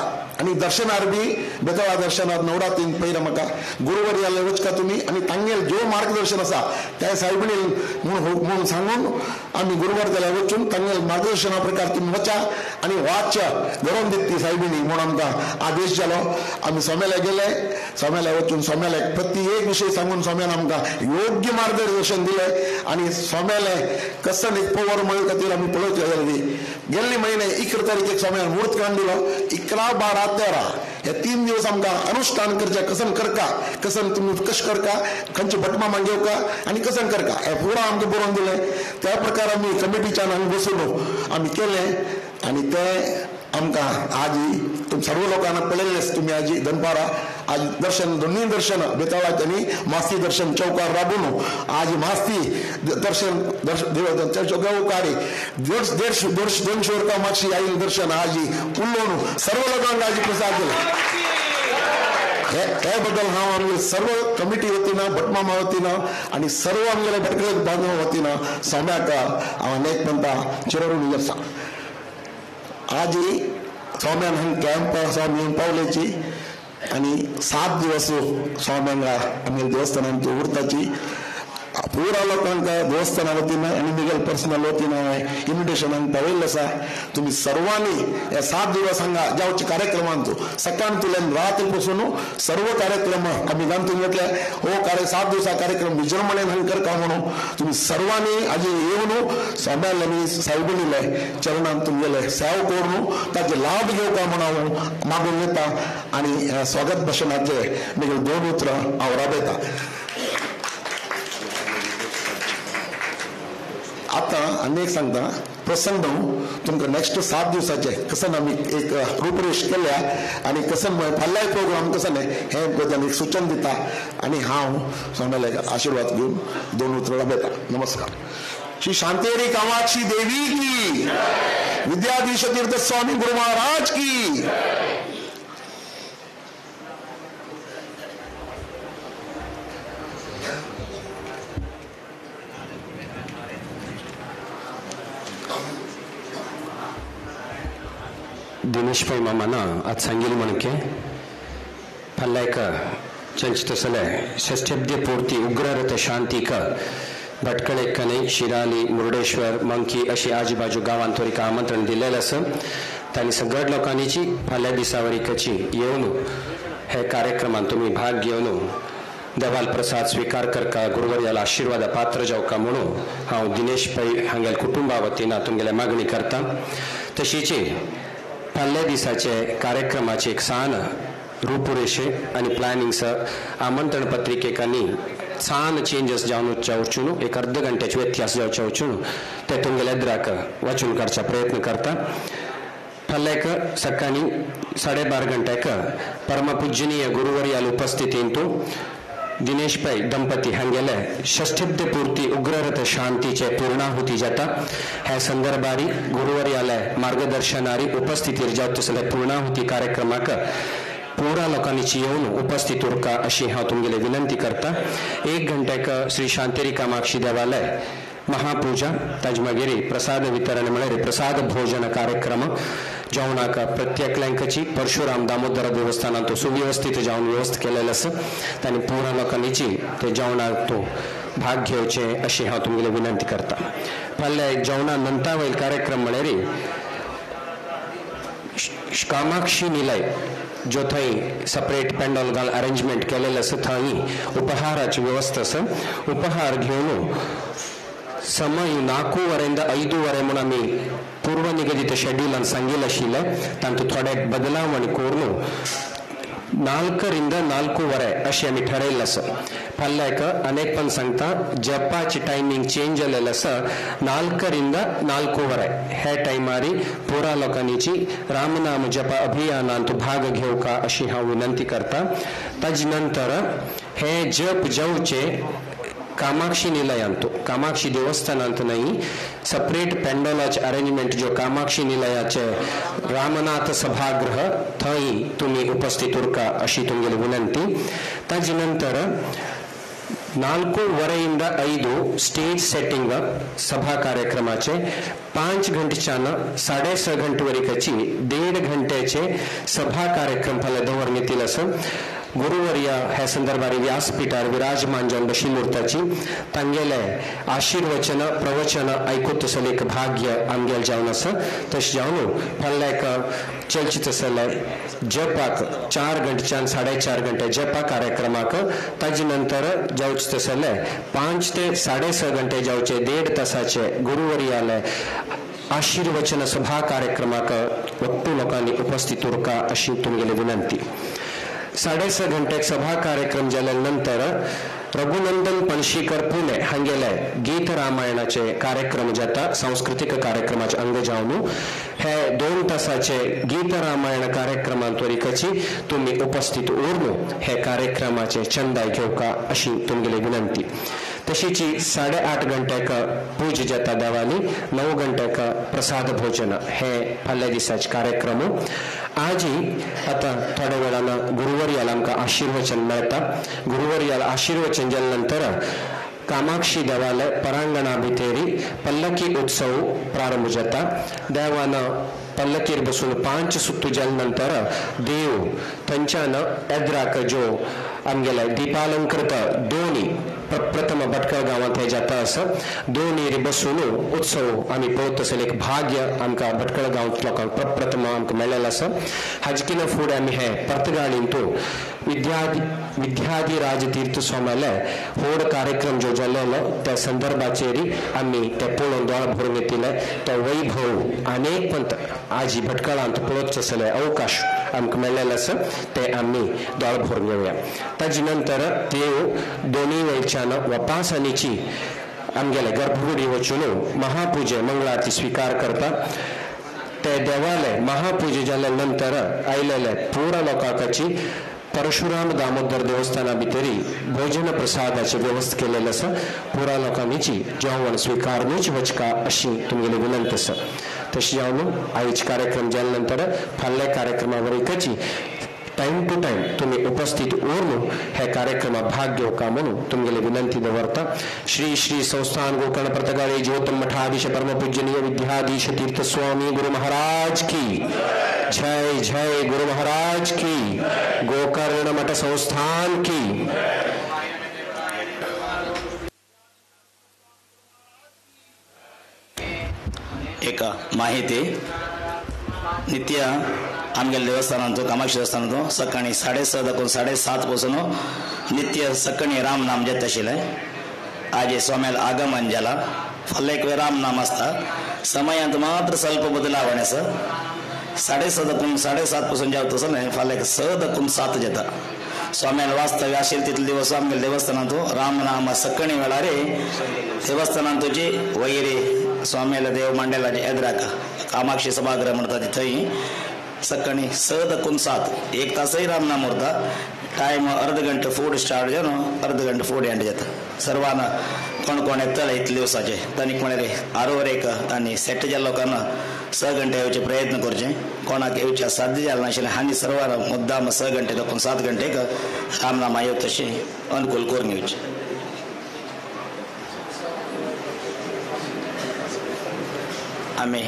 आनी दर्शनार बी बेताळा दर्शनार नवरात्रीन पयले म्हाका गुरुवर्याले वचका तुमी आनी तांगेल जो मार्गदर्शन आसा त्या सायबिणी म्हणून सांगून आमी गुरुवार जाल्यार वचून तांगेल मार्गदर्शना प्रकार तुमी वचा आनी वाचा घडोवन दित ती सायबिणी म्हणून आमकां आदेश जालो. आमी सोम्याला गेले, सोम्याला वचून सोम्याला प्रति एक विशय सांगून सोम्यान आमकां योग्य मार्गदर्शन दिलें आनी सोम्याले कसन एक पवर मेळो खातीर आमी पळोवचे जाली. गेल्ले म्हयने 11 तारखेक सोम्यान म्हूर्त काडून दिलो. 11, 12, 13 हे 3 दिवस आमकां अनुष्ठान करचे, कसन करका, कसन तुमी कश करका, खंयचे भटमा मागेवका आनी कसन करका हे पुरा आमकां बरोवन दिलें. त्या प्रकार आमी कमिटीच्यान हांगा बसून आमी केलें आनी तें आमकां आजी तुम सर्व लोकांना पळयल्लें तुमी आजी दनपारा आज दर्शन दोन्ही दर्शन बेताळाचे आनी मास्ती दर्शन चौकार राबून आज मास्ती दर्शन चौकारी 150-200 वर्सां मागशी आयिल्लें दर्शन आजी उलोवन सर्व लोकांक आजी प्रसाद दिले. हे बद्दल हांव आमगे सर्व कमिटी वतीन, भटमामा वतीन आनी सर्व आमगेले भटकळे बांधव वतीन सोम्याक हांव अनेक म्हणटा चिरऋणी आसा. आजी सौम्यान हांगा कॅम्प स्वामी पावल्याची आनी 7 दिवस स्वाम्यांगा आमगे देवस्थानांत उरताची. पुरा लोकांक देवस्थाना वतीन आनी मिगेल पर्सनल वतीन हांवें इन्विटेशन हांगा पावयल्लें आसा. तुमी सर्वांनी हे 7 दिवस हांगा जावचे कार्यक्रमांत सकाळतल्यान रात पसून सर्व कार्यक्रम आमी घालून घेतले. हो कार्य 7 दिवसा कार्यक्रम विजृंभणेन हांगा करता म्हणून तुमी सर्वांनी आजी येवन सोम्याले सायबिणीले चरणांत तुमगेले सेव करून ताचे लाभ घेवका म्हणून हांव मागून घेता आनी स्वागत भाशणाचे मिगेल 2 उतरां हांव राबयता. आतां आनी एक सांगता प्रसंग तुमकां नेक्स्ट 7 दिवसाचे कसन आमी एक रूपरेश केल्या आनी कसन फाल्यां प्रोग्राम कसन हें बद्दल एक सुचन दिता आनी हांव सोम्याले आशिर्वाद घेवन 2 उतरां राबयता. नमस्कार. श्री शांतेरी कामाक्षी देवी की, विद्याधीश तीर्थ स्वामी गुरु महाराज की. दिनेश पै मामाना आज सांगेल म्हणके फाल्याक चर्च तसले षष्ठ्यब्द पूर्ती उग्ररथ शांतीक भटकळे कने शिराली मुर्डेश्वर मंकी अशी आजूबाजू गांवांत थोडी आमंत्रण दिलेलें आसा. तांणी सगळ्या लोकांनीची फाल्यां दिसावरिकची येवन हे कार्यक्रमांत तुमी भाग घेवन देवाल प्रसाद स्वीकार करका, गुरुवर्याला आशीर्वाद पात्र जावका म्हणून हांव दिनेश पै हांगेल कुटुंबा वतीन तुमगेले मागणी करता. तशीची फाल्यां दिसाचे कार्यक्रमाचे एक सान रूपुरेशे आनी प्लॅनिंग्स आमंत्रण पत्रिकेक आनी सान चेंजस जावन वचून एक अर्द घंट्याचे व्यत्यास जावचे वचून ते तुमगेल्या एद्राक वाचून काडचा प्रयत्न करता. फाल्यां सकाळी 12:30 घंट्याक परमपूजनीय गुरुवर्याल उपस्थितींतू दिनेश पै दंपती हांगेले षष्ठ्यब्द पूर्ती उग्ररथ शांतीचे पूर्णाहुती जाता. हे संदर्भारी गुरुवर्याले मार्गदर्शनारी उपस्थितीर जावत तसले पूर्णाहुती कार्यक्रमाक पुरा लोकांनी येवन उपस्थित उरका अशी हांव तुमगेले विनंती करता. 1 घंट्याक श्री शांतेरी कामाक्षी देवालय महापूजा, ताजे मागीर प्रसाद वितरण म्हळ्यार प्रसाद भोजन कार्यक्रम जेवणाक प्रत्येकल्यांकची परशुराम दामोदर देवस्थानांत सुव्यवस्थित जेवण व्यवस्था केलेलें आसा. तांणी पुरा लोकांनीची ते जेवणाक तो भाग घेवचे अशी हांव तुमगेले विनंती करता. फाल्यां जेवणा नंतर वयल कार्यक्रम म्हळ्यार कामाक्षी निलय जो थंय सेपरेट पेंडॉल घाल अरेंजमेंट केलेलें आसा थंय उपहाराची व्यवस्था आसा. उपहार घेवन समय 4:15 5 म्हणून आमी पूर्वनिगदीत शेड्युलान सांगिल्लें आशिल्लें. तातूंत थोडे बदलावण करून 4 4:30 अशें आमी ठरयल्लें आसा. फाल्याक अनेक पण सांगता जपाची टायमींग चेंज जालेलें आसा. 4 4:30 हे टायमारी पुरा लोकांनीची रामनाम जपा अभियानांत भाग घेवका अशी हांव विनंती करता. ताजे नंतर हे जप जावचे कामाक्षी निलयांत, कामाक्षी देवस्थानांत न्हय, सेपरेट पेंडोलाचे अरेंजमेंट जो कामाक्षी निलयाचे रामनाथ सभागृह थंय तुमी उपस्थित उरका अशी तुमगेली विनंती. ताजे नंतर 4:30 5 स्टेज सेटिंग सभा कार्यक्रमाचे, 5 घंटेच्यान 6.5 घंटे वरीकची 1.5 घंट्याचे सभा कार्यक्रम फाल्यां दवरून येतील असं. गुरुवर्य ह्या संदर्भार व्यासपीठार विराजमान जावन बशिल्ली उरताची तांगेले आशीर्वचन प्रवचन आयकूत तसलें एक भाग्य आमगेलें जावन आसा. तशें जावन फाल्यां एक चर्ची तसले जपाक 4 घंटेच्यान 4.5 घंटे जपा कार्यक्रमाक, ताजे नंतर जावचे तसले 5 ते 6.5 घंटे जावचे 1.5 तासाचे गुरुवर्याले आशीर्वचन सभा कार्यक्रमाक ಒಟ್ಟು लोकांनी उपस्थित उरका अशी तुमगेली विनंती. 6.5 घंटे सभा कार्यक्रम जाल्या नंतर रघुनंदन पणशीकर पुणे हांगेले गीत रामायणाचे कार्यक्रम जाता, सांस्कृतिक कार्यक्रमाचे अंग जावन हे 2 तासाचे गीत रामायण कार्यक्रमांत वरीकची तुमी उपस्थित उरनु हे कार्यक्रमाचे चंदाय घेवका अशी तुमगेली विनंती. तशीची 8.5 घंट्याक पूज जाता देवाली, 9 घंट्याक प्रसाद भोजन हे फाल्यां दिसाचे कार्यक्रम. आजी आता थोड्या वेळान गुरुवर्याला आमकां आशीर्वचन मेळटा. गुरुवर्याला आशीर्वचन जाल्या नंतर कामाक्षी देवालय परांगणा भितरी पल्लकी उत्सव प्रारंभ जाता. देवान पल्लकीर बसून 5 सुत्तू जाल्या नंतर देव थंयच्यान एद्राक ज्यो आमगेले दीपालंकृत दोनी प्रथम भटकळ गांवांत हे जाता आसा, दोनी बसून उत्सव आमी पळोवत तसलें एक भाग्य आमकां भटकळ गांवांत लोकांक प्रथम आमकां मेळ्ळेलें आसा. हाजे फुडें आमी हे पर्तगाळींतू विद्याधिराज तीर्थ स्वाम्याले व्हड कार्यक्रम जो जाल्लो त्या संदर्भाचेर आमी ते पळोवन दोळ भरून घेतिल्ले तो वैभव अनेक पंत आजी भटकळांत पळोवचे आसले अवकाश आमकां मेळ्ळेले आसा, ते आमी दोळ भरून घेवया. ताजे नंतर देव दोनी वयच्यान वपासनीची आमगेले गर्भगुडी वचून महापुजे मंगळारती स्विकार करता. ते देवाले महापुजे जाल्या नंतर आयलेले पुरा लोकांची परशुराम दामोदर देवस्थाना भितरी भोजन प्रसादाची व्यवस्था केलेली आसा. पुरा लोकांची जेवण स्विकारनूच वचका अशी तुमगेली विनंती आसा. तशें जावन आयज कार्यक्रम जाल्या नंतर फाल्यां कार्यक्रमा वरीकची टायम टू टायम तुमी उपस्थित उरनु हे कार्यक्रमात भाग घेवका म्हणून तुमगेली विनंती दवरता. श्री श्री संस्थान गोकर्ण पर्तगाळी ज्योतम मठाधीश परम पूजनीय विद्याधीश तीर्थ स्वामी गुरु महाराज की जय. जय गुरु महाराज की. गोकर्ण मठ संस्थान की. एक माहिती नित्य आमगेल्या देवस्थानांतु कामाक्षी देवस्थानांतु सकाळी 6:30 दाखून 7:30 पासून नित्य सकाळी रामनाम जाता आशिल्लें. आज स्वाम्याल आगमन जाला. फाल्यां एक वेळ रामनाम आसता. समयांत मात्र स्वल्प बदलावण आसा. 6:30 दाखून 7:30 पासून जावता तसलें फाल्यां 6 दाखून 7 जाता. स्वाम्याल वास्तव्य आशिल्ले तितले दिवस आमगेल्या देवस्थानांतु रामनाम सकाळी वेळार देवस्थानांतु जी वैरी स्वाम्याला देव मांडेलाचे एद्राक कामाक्षी सभागृह म्हणटा ती थंय सकाळी 6 दाखून 7 1 तासय रामनाम उरता. टायम अर्द घंटे फूड स्टार्ट जावन अर्द घंटे फूड एंड जाता. सर्वांना कोण कोण येतले इतले दिवसाचे तांणी म्हळ्यार आरोवर एक तांणी सेट जाल्ल्या लोकांना 6 घंटे येवचे प्रयत्न करचे. कोणाक येवचे साध्य जालें नाशिल्लें हांणी सर्वांना मुद्दाम 6 घंटे दाखून 7 घंटेक रामनामा येवं तशें अनुकूल करून घेवचें. आमी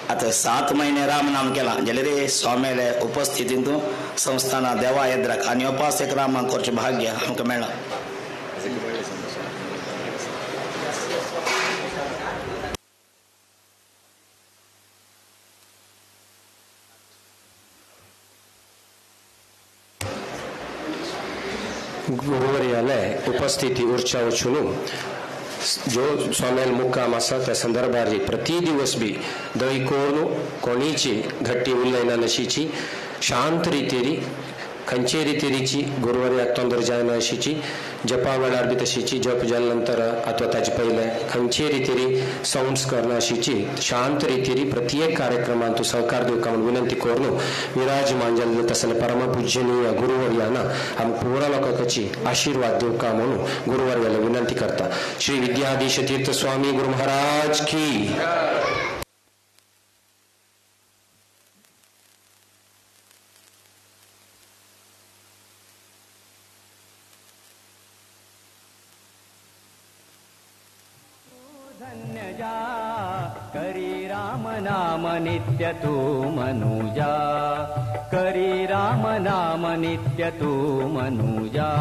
आतां 7 महिने रामनाम केलां जाल्यार रे स्वाम्याले उपस्थितींतू संस्थाना देवा येद्राक आनी उपास एक रामाक करचें भाग्य आमकां मेळ्ळां. गुरुवर्याले उपस्थिती उरच्या वचून जो स्वाम्याल मुक्काम आसा त्या संदर्भार प्रति दिवस बी दही कोरून कोणीची घट्टी उलयना नशीची शांत रितीरी खंयचे रितीरीची गुरुवर्याक तोंदर जायना अशीची जपा वेळार बी तशीची जप जाल्या नंतर अथवा ताजे पयलें खंयचे रितीरी सावंड्स करना अशीची शांत रितीरी प्रत्येक कार्यक्रमांत सहकार दिवका म्हूण विनंती करून विराजमान जाल्ले तसले परमपूजनीय गुरुवर्याना आम पुरा लोकांची आशीर्वाद दिवका म्हणून गुरुवर्याला विनंती करता. श्री विद्याधीश तीर्थ स्वामी गुरु महाराज की. जा, करी राम नाम नित्य तू मनुजा, करी राम नाम नित्य तू मनुजा.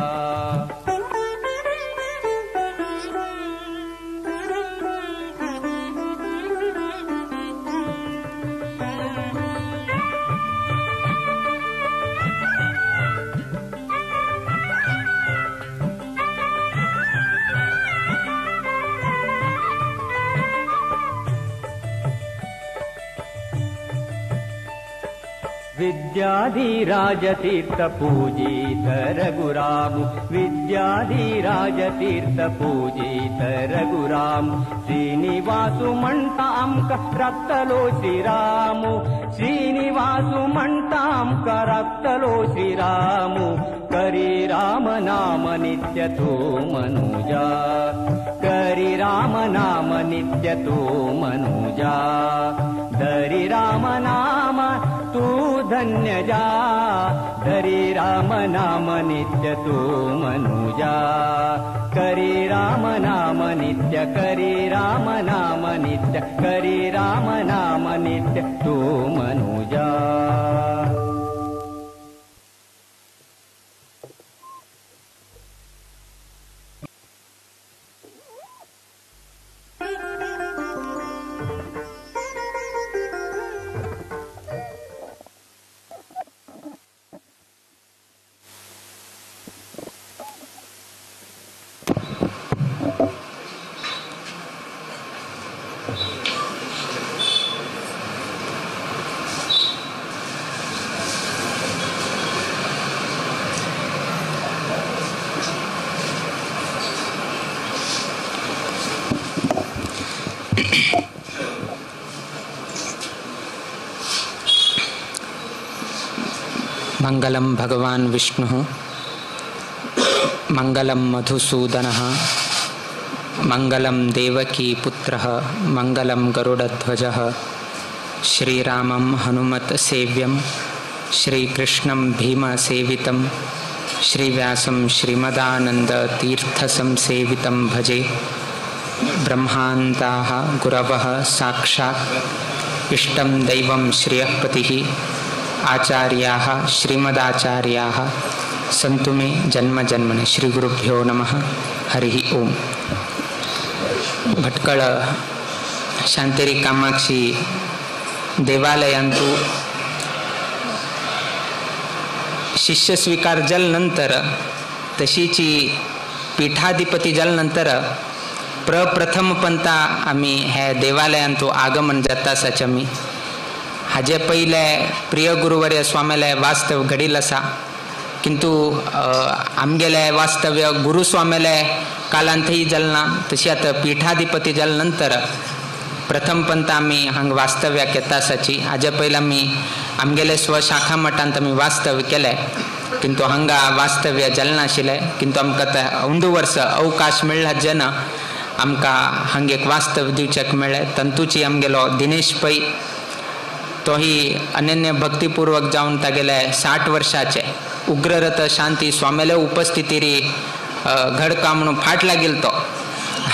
विद्याधिराजतीर्थ पूजित रघुराम, विद्याधिराजतीर्थ पूजित रघुराम, श्रीनिवासु म्हणटा आमकां राखतलो श्रीराम, श्रीनिवासु म्हणटा आमकां राखतलो श्रीराम, करी राम नाम नित्य तू मनुजा, करी राम नाम नित्य तू मनुजा, धरी राम नाम तू धन्य जा, धरी राम नाम नित्य तू मनुजा, करी राम नाम नित्य, करी राम नाम नित्य, करी राम नाम नित्य तू मनुजा. मंगलम भगवान विष्णुः, मंगलम मधुसूदनः, मंगलम देवकी पुत्रः, मंगलम गरुडध्वजः, श्रीरामं हनुमत सेव्यं, श्रीकृष्णं भीमसेवितं, श्रीव्यासं श्रीमदानंद तीर्थसंसेवितं भजे. ब्रह्मान्ताः गुरवः साक्षात् इष्टं दैवं श्रियःपतिः, आचार्याः श्रीमदाचार्याः सन्तु मे जन्म जन्मने. श्री गुरुभ्यो नमः. हरिः ओम. भटकळ शांतेरी कामाक्षी देवालयांतु शिष्य स्वीकार जलनंतर तशीची पीठाधिपती जलनंतर प्रप्रथम पंता आमी हे देवालयांतु आगमन जाता आसाचे. आमी हाजे पयले प्रिय गुरुवर्य स्वामीले वास्तव घडील आसा, किंतु आमगेले वास्तव्य गुरुस्वामीले कालांतही जालना. तशी आतां पीठाधिपती जाले नंतर प्रथम पंत आमी हांगा वास्तव्याक येता आसाची. हाजे पयलीं आमी आमगेले स्वशाखा मठांत आमी वास्तव्य केलें, किंतु हांगा वास्तव्य जालें नाशिल्लें. किंतु आमकां आतां अंदू वर्स अवकाश मेळ्ळा जेन्ना आमकां हांगा एक वास्तव्य दिवच्याक मेळ्ळें. तंतूची आमगेलो दिनेश पै तोही अनन्य भक्तिपूर्वक जावन तागेले 60 वर्षाचे उग्ररथ शांती स्वामीले उपस्थितीरी घडका म्हणून फाट लागेल तो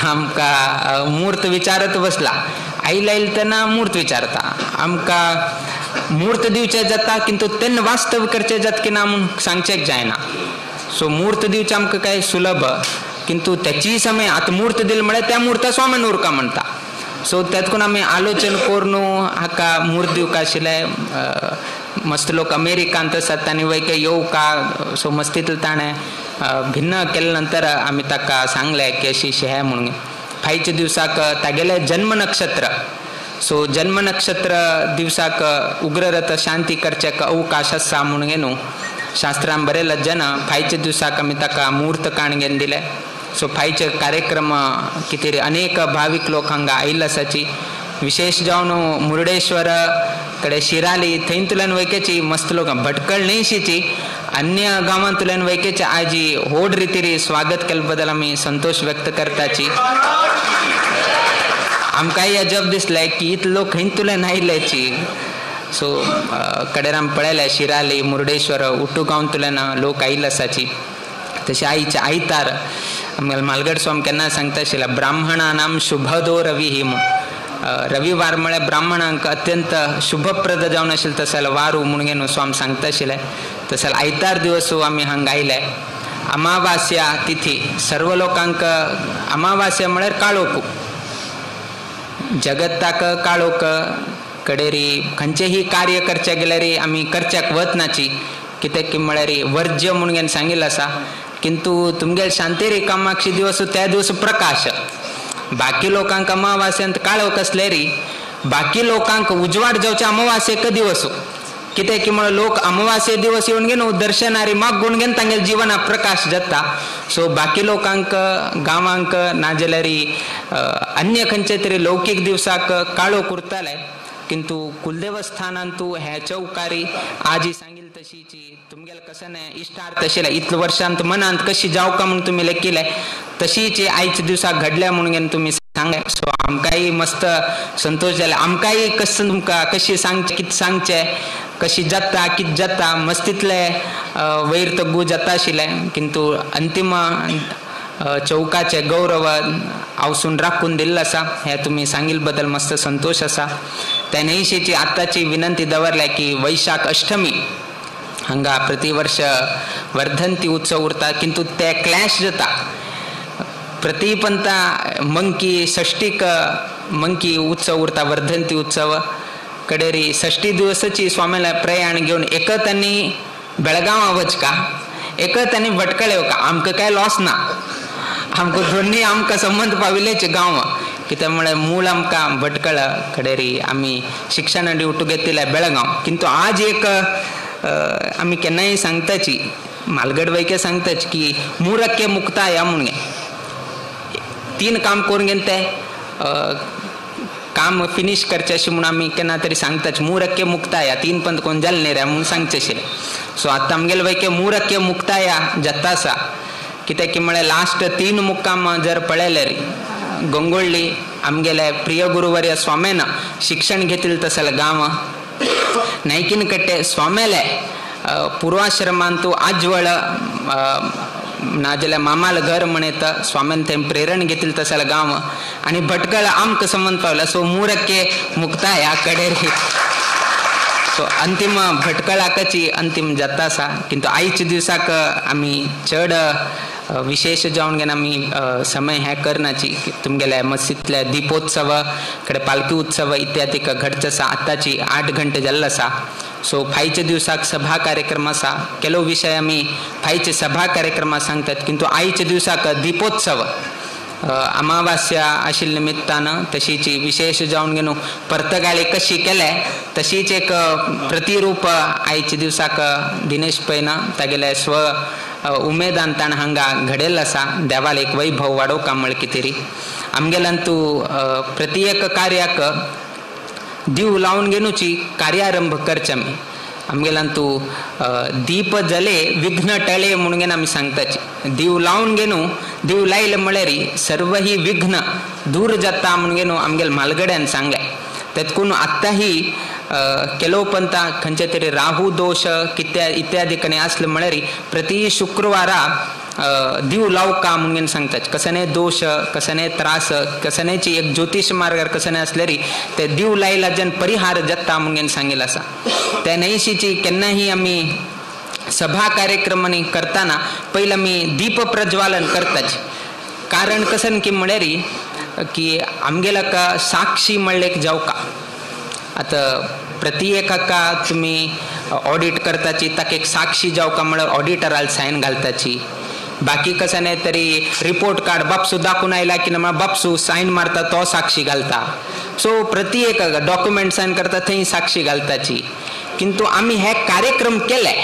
आमकां मूर्त विचारत बसला. आईल आईल तेन्ना मूर्त विचारता, आमकां मूर्त दिवचे जाता किंतु तेन्ना वास्तव करचे जात की ना म्हणून सांगचेक जायना. सो मूर्त दिवचे आमकां काय सुलभ, किंतु त्याची समय आतां मूर्त दिल म्हळ्यार त्या मूर्ता स्वामी उरका म्हणटा. सो तेतकून आमी आलोचन करून हाका मूर्त दिवंक आशिल्लें. मस्त लोक अमेरिकांत आसात तांणी वयके येवका. सो मस्तींतले ताणें भिन्न केले नंतर आमी ताका सांगलें की अशी अशी हें म्हणून. फायच्या दिवसाक तागेलें जन्म नक्षत्र, सो जन्म नक्षत्र दिवसाक उग्ररथ शांती करच्याक अवकाश आसा म्हणून न्हू शास्त्रान बरयलें जेन्ना फायच्या दिवसाक आमी ताका मूर्त काण घेवन दिलें. सो फायचे कार्यक्रम कितें अनेक भावीक लोक हांगा आयिल्ले आसाची. विशेष जावन मुर्डेश्वर कडे शिराली थंयतल्यान वयकेची मस्त लोक भटकळ न्हयशीची अन्य गांवांतल्यान वयकेची आजी व्हड रितीरी स्वागत केले बद्दल आमी संतोष व्यक्त करताची. आमकांय अजब दिसलें की इतले लोक खंयतल्यान आयिल्ल्याची. सो कडेर आमी पळयलें शिराली मुर्डेश्वर उट्टू गांवांतल्यान लोक आयिल्ले आसाची. तशें आयचे आयतार आमगेले मालगड स्वामी केन्ना सांगता आशिल्ले ब्राह्मणानाम शुभदो रवी ही म्हूण. रविवार म्हळ्यार ब्राह्मणांक अत्यंत शुभप्रद जावन आशिल्लें तसो वारू म्हणून न्हू स्वामी सांगता आशिल्ले. तशें आयतार दिवस आमी हांगा आयले. अमावास्या तिथी सर्व लोकांक अमावास्या म्हळ्यार काळोख, जगत्ताक काळोख कडेरी खंयचेही कार्य करचे गेल्यार आमी करच्याक वतनाची कित्याक की म्हळ्यार वर्ज्य म्हणून सांगिल्लें आसा. किंतु तुमगेले शांतेरी कामाक्षी दिवस त्या दिवस प्रकाश, बाकी लोकांक अमावास्यांत काळोख आसल्यारी बाकी लोकांक उजवाड जावचे अमावास्येक दिवस. कित्याक की म्हळ्यार लोक अमावास्ये दिवस येवन घेवन दर्शनारी मागून घेवन तांगेले जिवनाक प्रकाश जाता. सो बाकी लोकांक गांवांक नाजाल्यार अन्य खंयचे तरी लौकीक दिवसाक काळोख उरताले, किंतु कुलदेवस्थानांतू ह्या चौकारी आजी सांगिल तशीची तुमगेले कसं नाही इष्टार्थ आशिल्ले इतले वर्षांत मनांत कशी जावका म्हूण तुमी लेखिले तशीच आयच्या दिवसाक घडल्या म्हणून तुमी सांगले. सो आमकांय मस्त संतोष जाले. आमकांय कसं तुमकां कशी सांगचे कितें सांगचे कशी जाता कितें जाता मस्तीतले वयर तग्गू जाता आशिल्लें, किंतु अंतिम चौकाचे गौरव आवसून राखून दिल्लो आसा हे तुमी सांगिल बद्दल मस्त संतोष आसा. त्या न्हयशीची आतांची विनंती दवरल्या की वैशाख अष्टमी हांगा प्रतिवर्ष वर्धंती उत्सव उरता, किंतु ते क्लॅश जाता. प्रतिपंता मंकी षष्टीक मंकी उत्सव उरता वर्धंती उत्सव कडेरी षष्टी दिवसाची स्वामीला प्रयाण घेवन एक तांणी बेळगांवां वचका एक तांणी भटकळे वका, आमकां काय लॉस ना, आमकां दोन्ही आमकां संबंद पाविल्लेच गांव. कित्याक म्हळ्यार मूळ आमकां भटकळ कडेरी आमी शिक्षण ड्युटू घेतिल्ले बेळगांव. किंतु आज एक आमी केन्नाय सांगताची मालगड वैके सांगताच की मुरक्के मुक्ता ह्या म्हणून तीन काम करून घेवन ते काम फिनीश करचें अशें म्हूण आमी केन्ना तरी सांगताच मुरक्के मुक्ताया तीन पंत कोण जालें न्ही रे म्हूण सांगचें आशिल्लें. सो आतां आमगेले वैके मुरक्के मुक्ताया जाता आसा. कित्याक की म्हळ्यार लास्ट तीन मुक्काम जर पळयल्यार गंगोळ्ळी आमगेले प्रिय गुरुवर्य स्वाम्यान शिक्षण घेतिल्लें तसले गांव, नायकीन कट्टे स्वाम्याले पूर्वाश्रमांतू आजवळ नाजाल्यार मामाल घर म्हणेत स्वाम्यान थंय प्रेरण घेतिल्लें तसले गांव आनी भटकळ आमकां संबंद पावला. सो मुरक्के मुक्ताया कडेर सो अंतिम भटकळाकची अंतिम जाता आसा. किंतु आयच्या दिवसाक आमी चड विशेष जावन घेवन आमी समय हे करनाची तुमगेले मस्जिदले दीपोत्सव कडे पालखी उत्सव इत्यादी घडचे आसा. आतांची 8 घंटे जाल्ले आसा. सो फायच्या दिवसाक सभा कार्यक्रम आसा. ಕೆಲವು विशय आमी फायचे सभा कार्यक्रमा सांगतात, किंतु आयच्या दिवसाक दीपोत्सव अमावास्या आशिल्ल्या निमित्तान तशीची विशेष जावन घेवन पर्तगाळी कशी केले तशीच एक प्रतिरूप आयच्या दिवसाक दिनेश पैन तागेले स्व उमेदान ताणें हांगा घडयल्लो आसा. देवाल एक वैभव वाडोवका म्हळ्यार कितें आमगेल्यान तूं प्रति एक कार्याक दीव लावन घेवची कार्यारंभ करचे आमी. आमगेल्यान तूं दीप जले विघ्न टळे म्हणून आमी सांगताची. दीव लावन घेवन दीव लायले म्हळ्यार सर्व ही विघ्न दूर जाता म्हणून आमगेले म्हालगड्यान सांगलें. तेतकून आतांही ಕೆಲವು ಪಂತ खंयचे तरी राहू दोश कित्या इत्यादी कणे आसले म्हळ्यार प्रति शुक्रवारा दीव लावका म्हणून सांगतात. कसने दोश कसने त्रास कसनेची एक ज्योतिष मार्गार कसने आसल्यारी ते दीव लायला जन परिहार जाता म्हणून सांगिल्लें आसा. त्या न्हयशीची केन्नाही आमी सभा कार्यक्रमांनी करताना पयलीं आमी दीप प्रज्वालन करताच. कारण कसन की म्हळ्यार की आमगेल्या साक्षी म्हणलें एक जावका. आतां प्रति एकाका तुमी ऑडिट करताची ताका एक साक्षी जावका म्हळ्यार ऑडिटराल सायन घालताची. बाकी कसं नाही तरी रिपोर्ट कार्ड बापसू दाखवून आयला की ना बापसू सायन मारता तो साक्षी घालता. सो प्रति एक डॉक्युमेंट सायन करता थंय साक्षी घालताची. किंतु आमी हे कार्यक्रम केले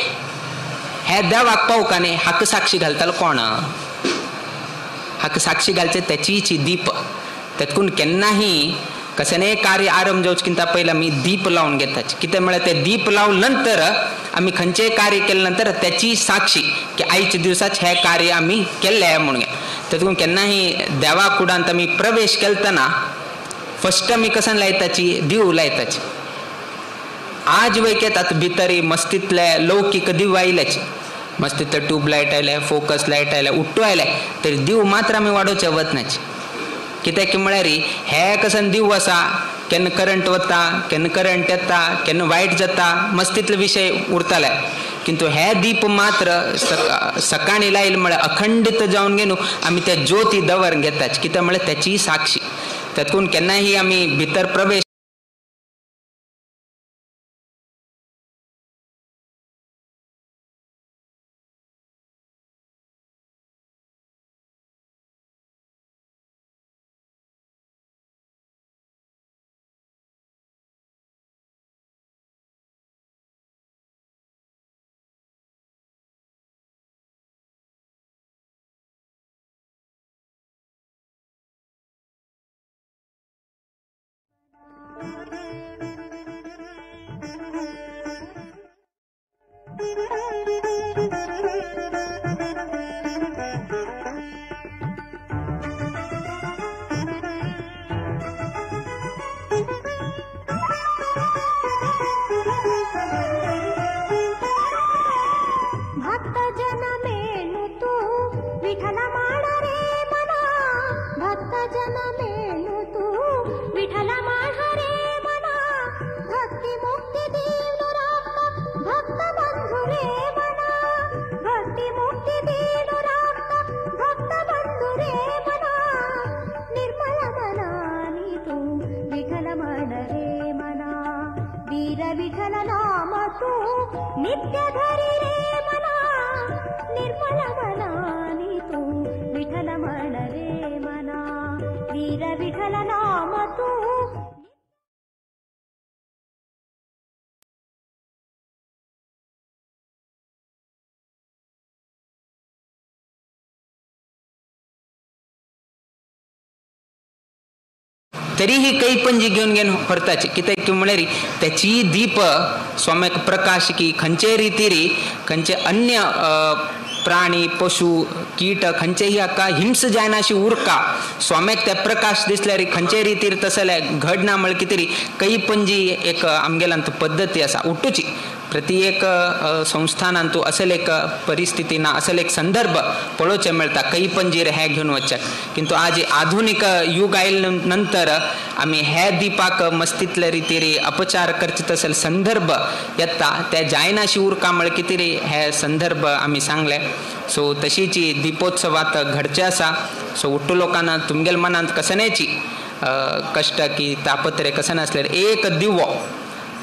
हे देवाक पावका न्ही हाका साक्षी घालतालो कोण हाका साक्षी घालचे त्याचीची दीप. तेतकून केन्नाही कसं कार्य आरंभ जावचे पयलीं आमी दीप लावन घेताची. कितें म्हळ्यार ते दीप लावन नंतर आमी खंयचेय कार्य केले नंतर त्याची साक्षी की आयच्या दिवसाच हे कार्य आमी केल्लें म्हणून. तेतून केन्नाही देवा कुडांत आमी प्रवेश केलतना फस्ट आमी कसन लायताची दीव लायताची. आज वैकेत आतां भितर मस्तीतले लौकीक दीव आयल्याची. मस्त तितले ट्यूबलायट आयले, फोकस लायट आयले, उट्टू आयले, तरी दीव मात्र आमी वाडोवचे वतनाच. कित्याक म्हळ्यार हे कसन दीव आसा, केन्ना करंट वता, केन्ना करंट येता, केन्ना वायट जाता, मस्त तितले विशय उरताले. किंतु हे दीप मात्र सकाळी लायल म्हळ्यार अखंडित जावन घेवन आमी त्या ज्योती दवर घेतात. कित्याक म्हळ्यार त्याची साक्षी तातूंत केन्नाही आमी भितर प्रवेश तरीही काही पणजी घेवन घेवन व्हरताची. कित्याक म्हळ्यार त्याची दीप स्वाम्याक प्रकाश की खंयचे रितीरी खंयचे अन्य प्राणी पशु कीट खंयचेही हाका हिंस जायना अशी उरका स्वाम्याक त्या प्रकाश दिसल्यार खंयचे रितीर तसले घडना म्हळ्यार कितें काही पणजी एक आमगेल्यान पद्दती आसा उठूची. प्रति एक संस्थानांतू असल एक परिस्थिती ना, असल एक संदर्भ पळोवचे मेळटा काही पणजीर हे घेवन वचचे. किंतु आज आधुनिक युग आयले नंतर आमी हे दीपाक मस्तीतले रितीरी अपचार करचे तसल संदर्भ येता त्या जायनाशी उरका म्हळ्यार कितें हे संदर्भ आमी सांगले. सो तशीची दीपोत्सवात घडचे आसा. सो उट्टू लोकांना तुमगेल मनांत कसनेची कश्ट की तापत्रे कसन नासल्यार एक दिवो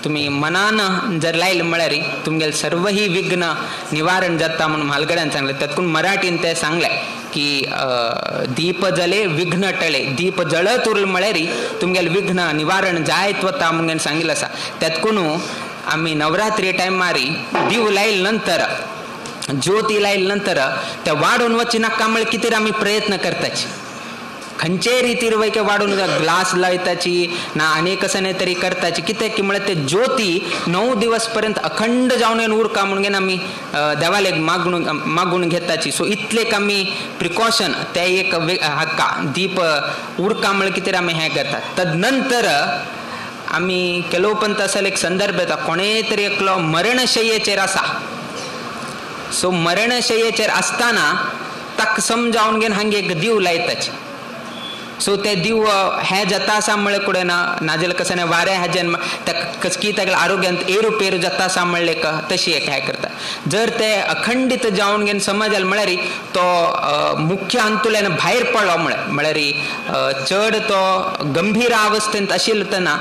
तुम्ही मनान जर लायल म्हळ्यार तुमगेल सर्वही विघ्न निवारण जाता म्हणून म्हालगड्यान सांगलें. तातूंत मराठीन ते सांगलें की दीप जले विघ्न टळे, दीप जळत उरल म्हळ्यार तुमगेल विघ्न निवारण जायत वता म्हणून सांगिल्लें आसा. तातूंत आमी नवरात्री टायमार दीव लायल नंतर ज्योती लायल नंतर त्या वाडोवन वचचे नाका म्हळ्यार कितें आमी प्रयत्न करताची. खंयचेय रितीर वय वाडून ग्लास लायताची ना आनी कसं तरी करताची. कित्याक की म्हळ्यार ते ज्योती 9 दिवस पर्यंत अखंड जावन उरका म्हणून आमी देवालेक मागून घेताची. सो इतलेक आमी प्रिकॉशन ते एक हाका दीप उरका म्हळ्यार कितें आमी हें करतात. तदनंतर आमी ಕೆಲವು पंत असल एक संदर्भ येता कोणेय तरी एकलो मरणशय्येचेर आसा. सो मरणशय्येचेर आसतना ताका समजावन घेवन हांगे एक दीव लायताची. सो ते दीव हें जाता आसा म्हळ्ळें कुडें ना नाजाल्यार कसं वाऱ्या हाजेन कसकी तागेल्या आरोग्यांत एरुपेरू जाता आसा म्हणलें तशी एक हें करता. जर ते अखंडीत जावन घेवन समज जालें म्हळ्यार तो मुख्य अंतुल्यान भायर पडलो म्हळ्यार चड तो गंभीर अवस्थेंत आशिल्लो तेन्ना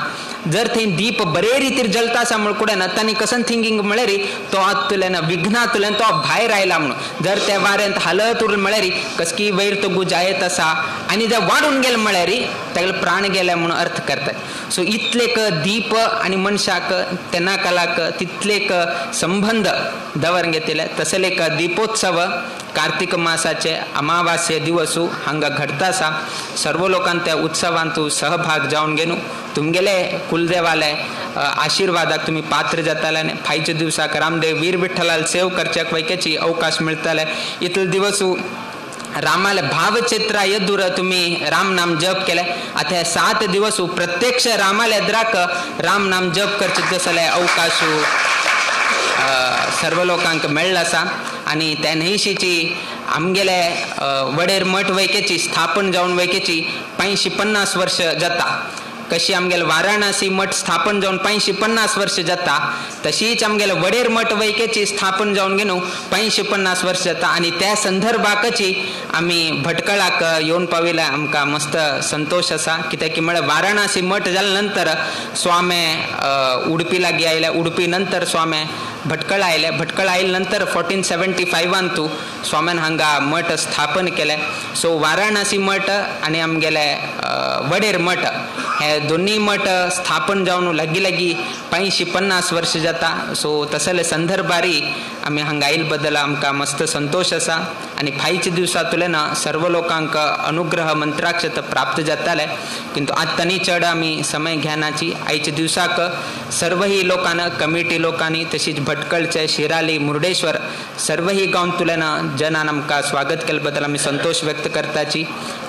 जर थंय दीप बरे रितीर जलता आसा म्हण कुडें ना तांणी कसन थिंकींग म्हळ्यार तो आतुल्यान विघ्नांतल्यान तो भायर आयला म्हणून जर त्या वाऱ्यांत हालत उरल म्हळ्यार कसकी वयर तो गुजायत आसा आनी जर वाडून गेले म्हळ्यार तागेले प्राण गेले म्हणून अर्थ करतात. सो इतलेक दीप आनी मनशाक तेन्ना कालाक तितलेक संबंध दवर घेतिल्ले. तसलेक दीपोत्सव कार्तिक मासाचे अमावास्ये दिवसू हांगा घडता आसा. सर्व लोकांत त्या उत्सवांतू सहभाग जावन घेवन तुमगेले कुलदेवाले आशीर्वादाक तुमी पात्र जाताले आनी फायच्या दिवसाक रामदेव वीर विठ्ठलाल सेव करच्याक वैक्याची अवकाश मेळटाले. इतले दिवसू रामाले भावचित्रा येदूर तुम्ही राम नाम जप केले. आता हे 7 दिवस प्रत्यक्ष रामाले एद्राक राम नाम जप करचे जसले अवकाशू सर्व लोकांक मेळ्ळो आसा. आनी त्या न्हंयशीची आमगेले वडेर मठ वैकेची स्थापन जावन वैकेची 550 वर्ष जाता. कशी आमगेले वाराणसी मठ स्थापन जावन 550 वर्ष जाता तशीच आमगेले वडेर मठ वैकेची स्थापन जावन घेवन 550 वर्ष जाता. आनी त्या संदर्भाकची आमी भटकळाक येवन पाविल्या आमकां मस्त संतोश आसा. कित्याक की म्हळ्यार वाराणसी मठ जाल्या नंतर स्वामी उडपी लागीं आयले, उडपी नंतर स्वामी भटकळ आयले, भटकळ आयले नंतर 1475 तूं स्वाम्यान हांगा मठ स्थापन केले. सो वाराणसी मठ आनी आमगेले वडेर मठ हे दोन्ही मठ स्थापन जावन लागीं लागीं 550 वर्ष जाता. सो तसले संदर्भारी आमी हांगा आयिल्ले बद्दल आमकां मस्त संतोश आसा. आनी फायच्या दिवसांतल्यान सर्व लोकांक अनुग्रह मंत्राक्षत प्राप्त जाताले. किंतु आतां चड आमी समय घेनाची. आयच्या दिवसाक सर्वही लोकांना कमिटी लोकांनी तशीच भटकळचे शिराली मुर्डेश्वर सर्वही गांवांतल्यान जनान आमकां स्वागत केले बद्दल आमी संतोश व्यक्त करताची.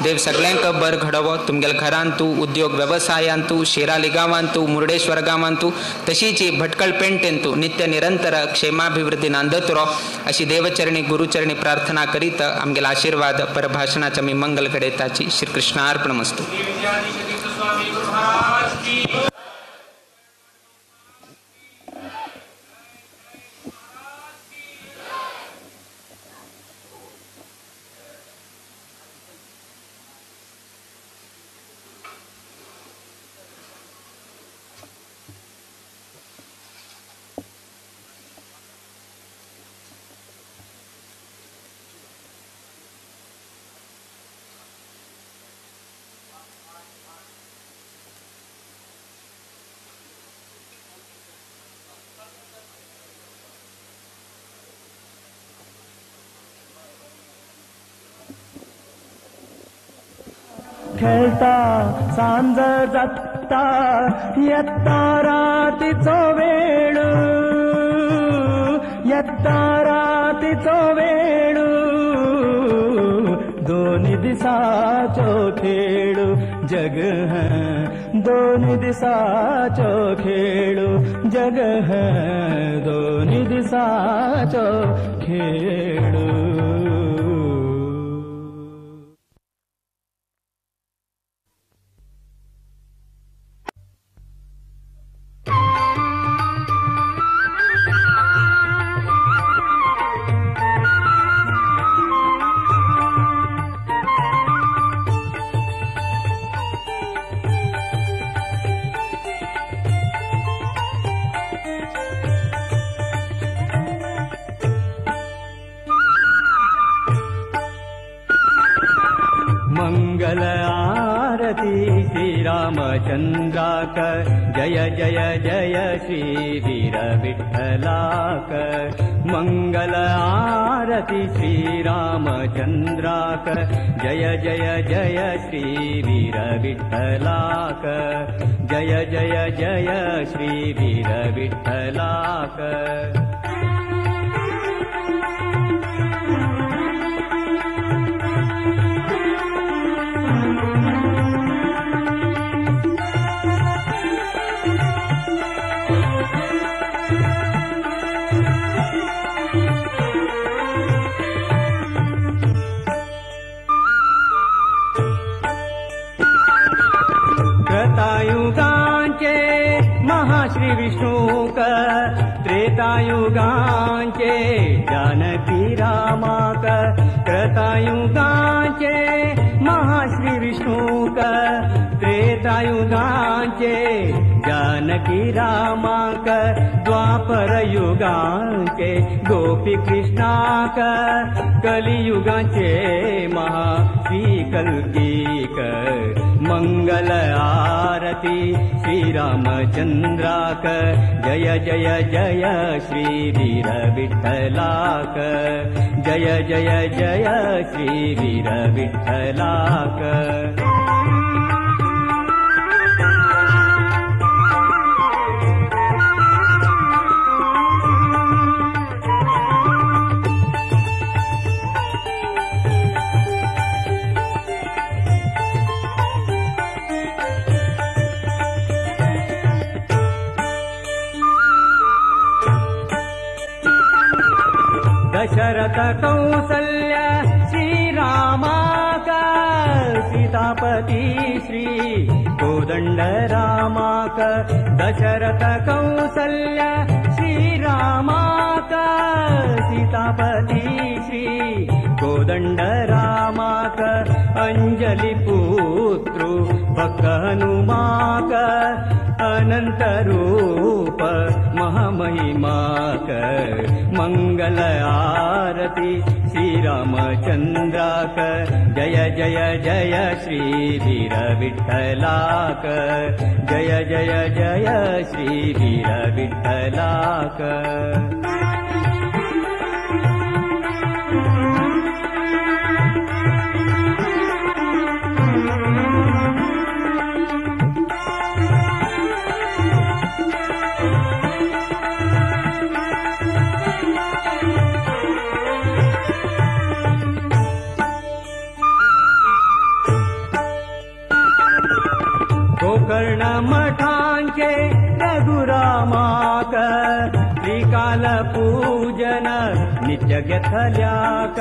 देव सगळ्यांक बर घडोवो तुमगेल्या घरांतू उद्योग व्यवसायांतू शिराली गांवांतू मुर्डेश्वर गांवांतू तशीच भटकळ पेंटेंतू नित्य निरंतर क्षेमाभिवृद्धी नांदत रो अशी देवचरणी गुरुचरणी प्रार्थना करीत आमगेला आशीर्वाद परभाषणाच्या मी मंगल घडयताची. श्रीकृष्णार्पणमस्तु. खेळता सांज जाता येता रातीचो वेळ, येता रातीचो वेळ, दोन दिसाचो खेळ जग है, दोन दिसाचो खेळ जग है, दोन दिसाचो खेळ. मंगल आरती श्री रामचंद्राक जय जय जय श्री वीर विठ्ठलाक. मंगल आरती श्री रामचंद्राक जय जय जय श्री वीर विठ्ठलाक. जय जय जय श्री वीर विठ्ठलाक. कृतायुगांचे महाश्री विष्णूक, त्रेतायुगांचे जानकी रामाक. कृतायुगांचे महाश्री विष्णूक, त्रेतायुगांचे जानकी रामाक. द्वापर युगांचे गोपी कृष्णाक, कलियुगांचे महा श्री कल्कीक. मंगल आरती श्री रामचंद्राक जय जय जय श्री वीर विठ्ठलाक. जय जय जय श्री वीर विठ्ठलाक. दशरथ कौसल्य श्रीरामाक सीतापति श्री कोदण्ड रामाक दशरथ कौसल्य श्रीरामाक सीतापति श्री कोदण्ड रामाक अंजलि पुत्रु भक्त हनुमाक अनंत रूप महामहिमाक मंगल आरती श्री रामचंद्राक जय जय जय श्री वीर विठ्ठलाक जय जय जय श्री वीर विठ्ठलाक। गोकर्ण मठांचे रघुरामाक त्रिकाल पूजन नित्य घेतल्याक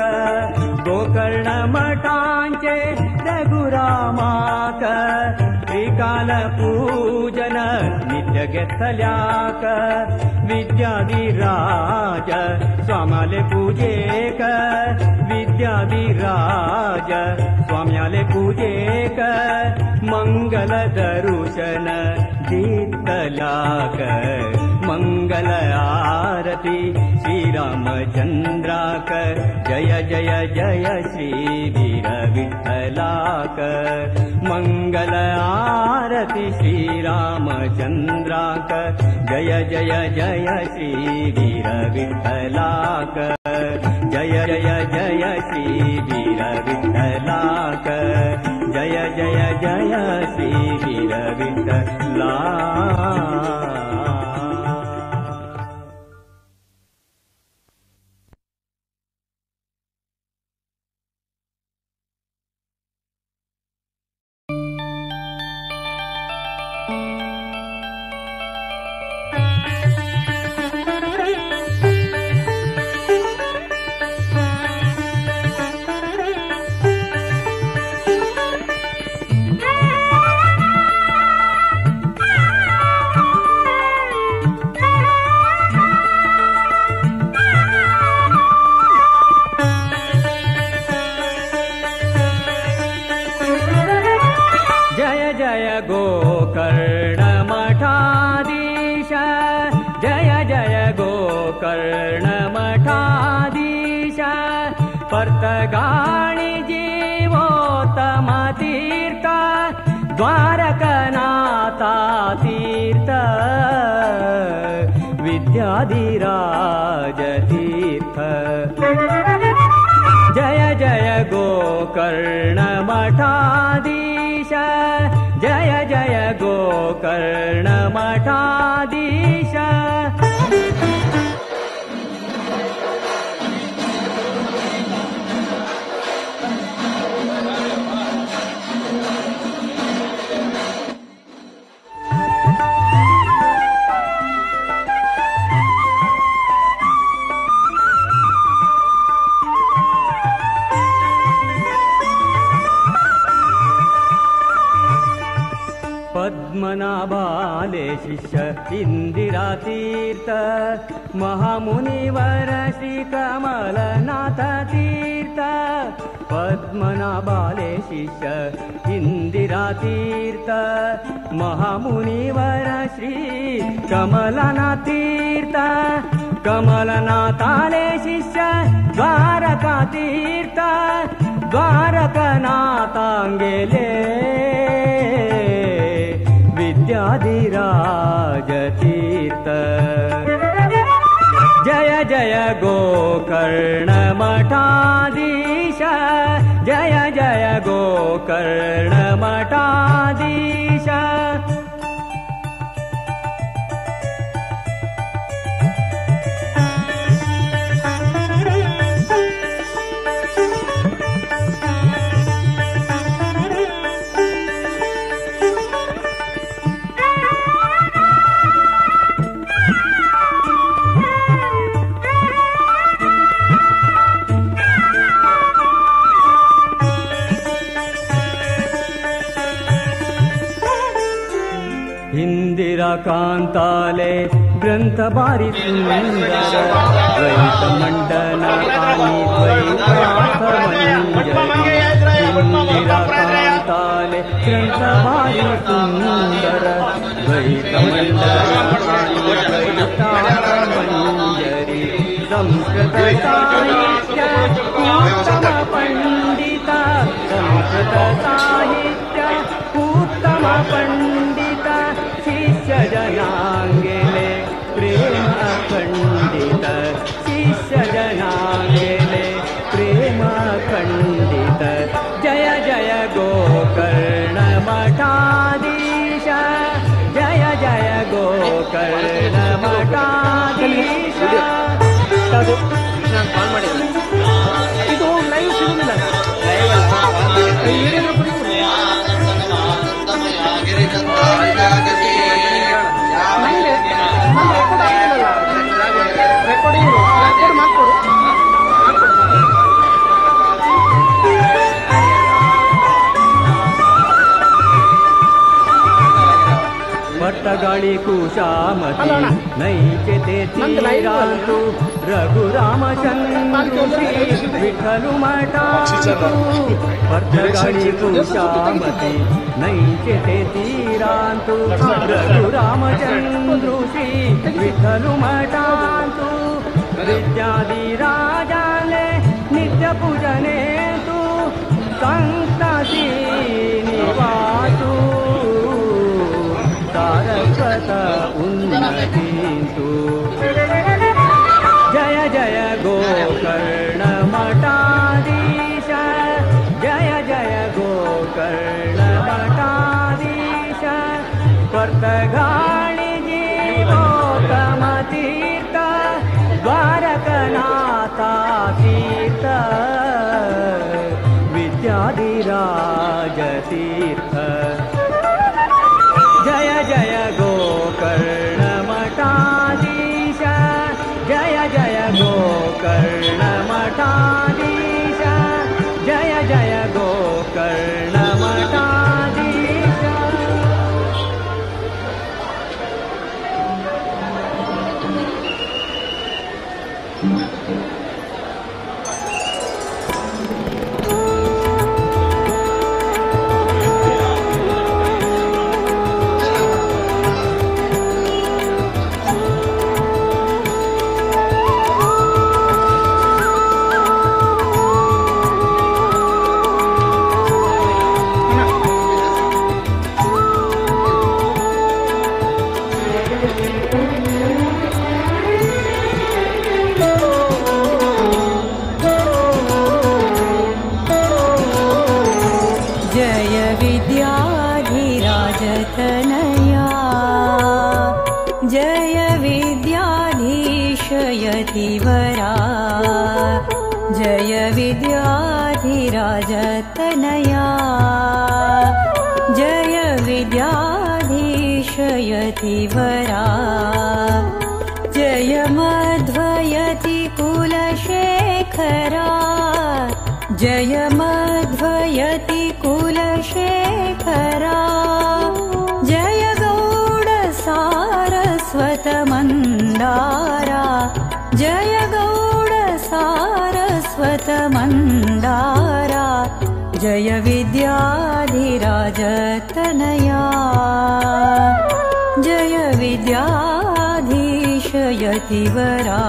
गोकर्ण मठांचे रघुरामाक त्रिकाल पूजन नित्य घेतल्याक विद्याधिराज स्वाम्याले पूजेक विद्याधिराज स्वाम्याले पूजेक मंगल दर्शन दितलाक मंगल आरती श्री रामचंद्राक जय जय जय श्री वीर विठ्ठलाक मंगल आरती श्री रामचंद्राक जय जय जय श्री वीर विठ्ठलाक जय जय जय श्री वीर विठ्ठलाक जय जय जय श्री वीर विठ्ठलाक। गोकर्ण मठाधीश जय जय गोकर्ण मठाधीश पर्तगाणी जीवोत्तम तीर्थ द्वारकनाथा तीर्थ विद्याधिराज तीर्थ जय जय गोकर्ण मठाधीश जय जय गोकर्ण मठाधीश। पद्मनाभाले शिष्य इंदिरा तीर्थ महामुनिवर श्री कमलनाथ तीर्थ पद्मनाभाले शिष्य इंदिरा तीर्थ महामुनिवर श्री कमलनाथ तीर्थ कमलनाथाले शिष्य द्वारका तीर्थ द्वारकनाथांगेले विद्याधिराज तीर्थ जय जय गोकर्ण मठाधीश जय जय गोकर्ण मठाधीश। इंदिरा कांताले ग्रंथ भारी सुंदर द्वैत मंडन आणि द्वैतार्थ मंजरी इंदिरा कांताले ग्रंथ भारी सुंदर द्वैत मंडन आणि द्वैतार्थ मंजरी संस्कृत साहित्य उत्तम पंडित संस्कृत साहित्य उत्तम पंडित शिष्य जनांगेले प्रेम अखंडित शिष्य जनांगेले प्रेम अखंडित जय जय गोकर्ण मठाधीश जय जय गोकर्ण मठाधीश. ಇದು ಲೈವ್ ಸಿಗುದಿಲ್ಲ. ರೆಕಾರ್ಡಿಂಗ್ ರೆಕಾರ್ಡ್ ಮಾಡ್ಕೊಡು. ಪಟ್ಟಗಾಳಿ ಕುಶಾಮತಿ ನೈಚತೆ ತೀರಾಂತು ರಘುರಾಮಚಂದ್ರ ಶ್ರೀ ವಿಠಲು ಮಠಾಂತು. ಪಟ್ಟಗಾಳಿ ಕುಶಾಮತಿ ನೈಚತೆ ತೀರಾಂತು ರಘುರಾಮಚಂದ್ರ ಶ್ರೀ ವಿಠಲು ಮಠಾಂತು. ವಿದ್ಯಾದಿ ರಾಜಾಲೆ ನಿತ್ಯ ಪೂಜನೆ ತು ಸಂತ ಶ್ರೀನಿವಾಸು ಸಾರಸ್ವತ ಉನ್ನತೀಂತು. ಜಯ ಜಯ ಗೋಕರ್ಣ ಮಠಾಧೀಶ ಜಯ ಜಯ ಗೋಕರ್ಣ ಮಠಾಧೀಶ. ಪರ್ತಗಾಳಿ ಜೀವೋತ್ತಮ ತೀರ್ಥ ದ್ವಾರಕನಾಥ ತೀರ್ಥ ವಿದ್ಯಾಧಿರಾಜ ತೀರ್ಥ. ಜಯ ಜಯ ಗೋಕರ್ಣ ಮಠಾಧೀಶ ಜಯ ಜಯ ಗೋಕರ್ಣ ಮಠಾಧೀಶ ಜಯ ಜಯ ಗೋಕರ್ಣ ಮಠಾಧೀಶ. जय विद्याधिराजतनया जय विद्याधीश यतिवरा जय विद्याधिराजतनया जय विद्याधीश यतिवरा जय मध्वयति कुलशेखरा जय मध्वयति कुलशेखरा जय गौड सारस्वत मन्दारा जय गौड सारस्वत मन्दारा जय विद्याधिराजतनया जय विद्याधीश यतिवरा.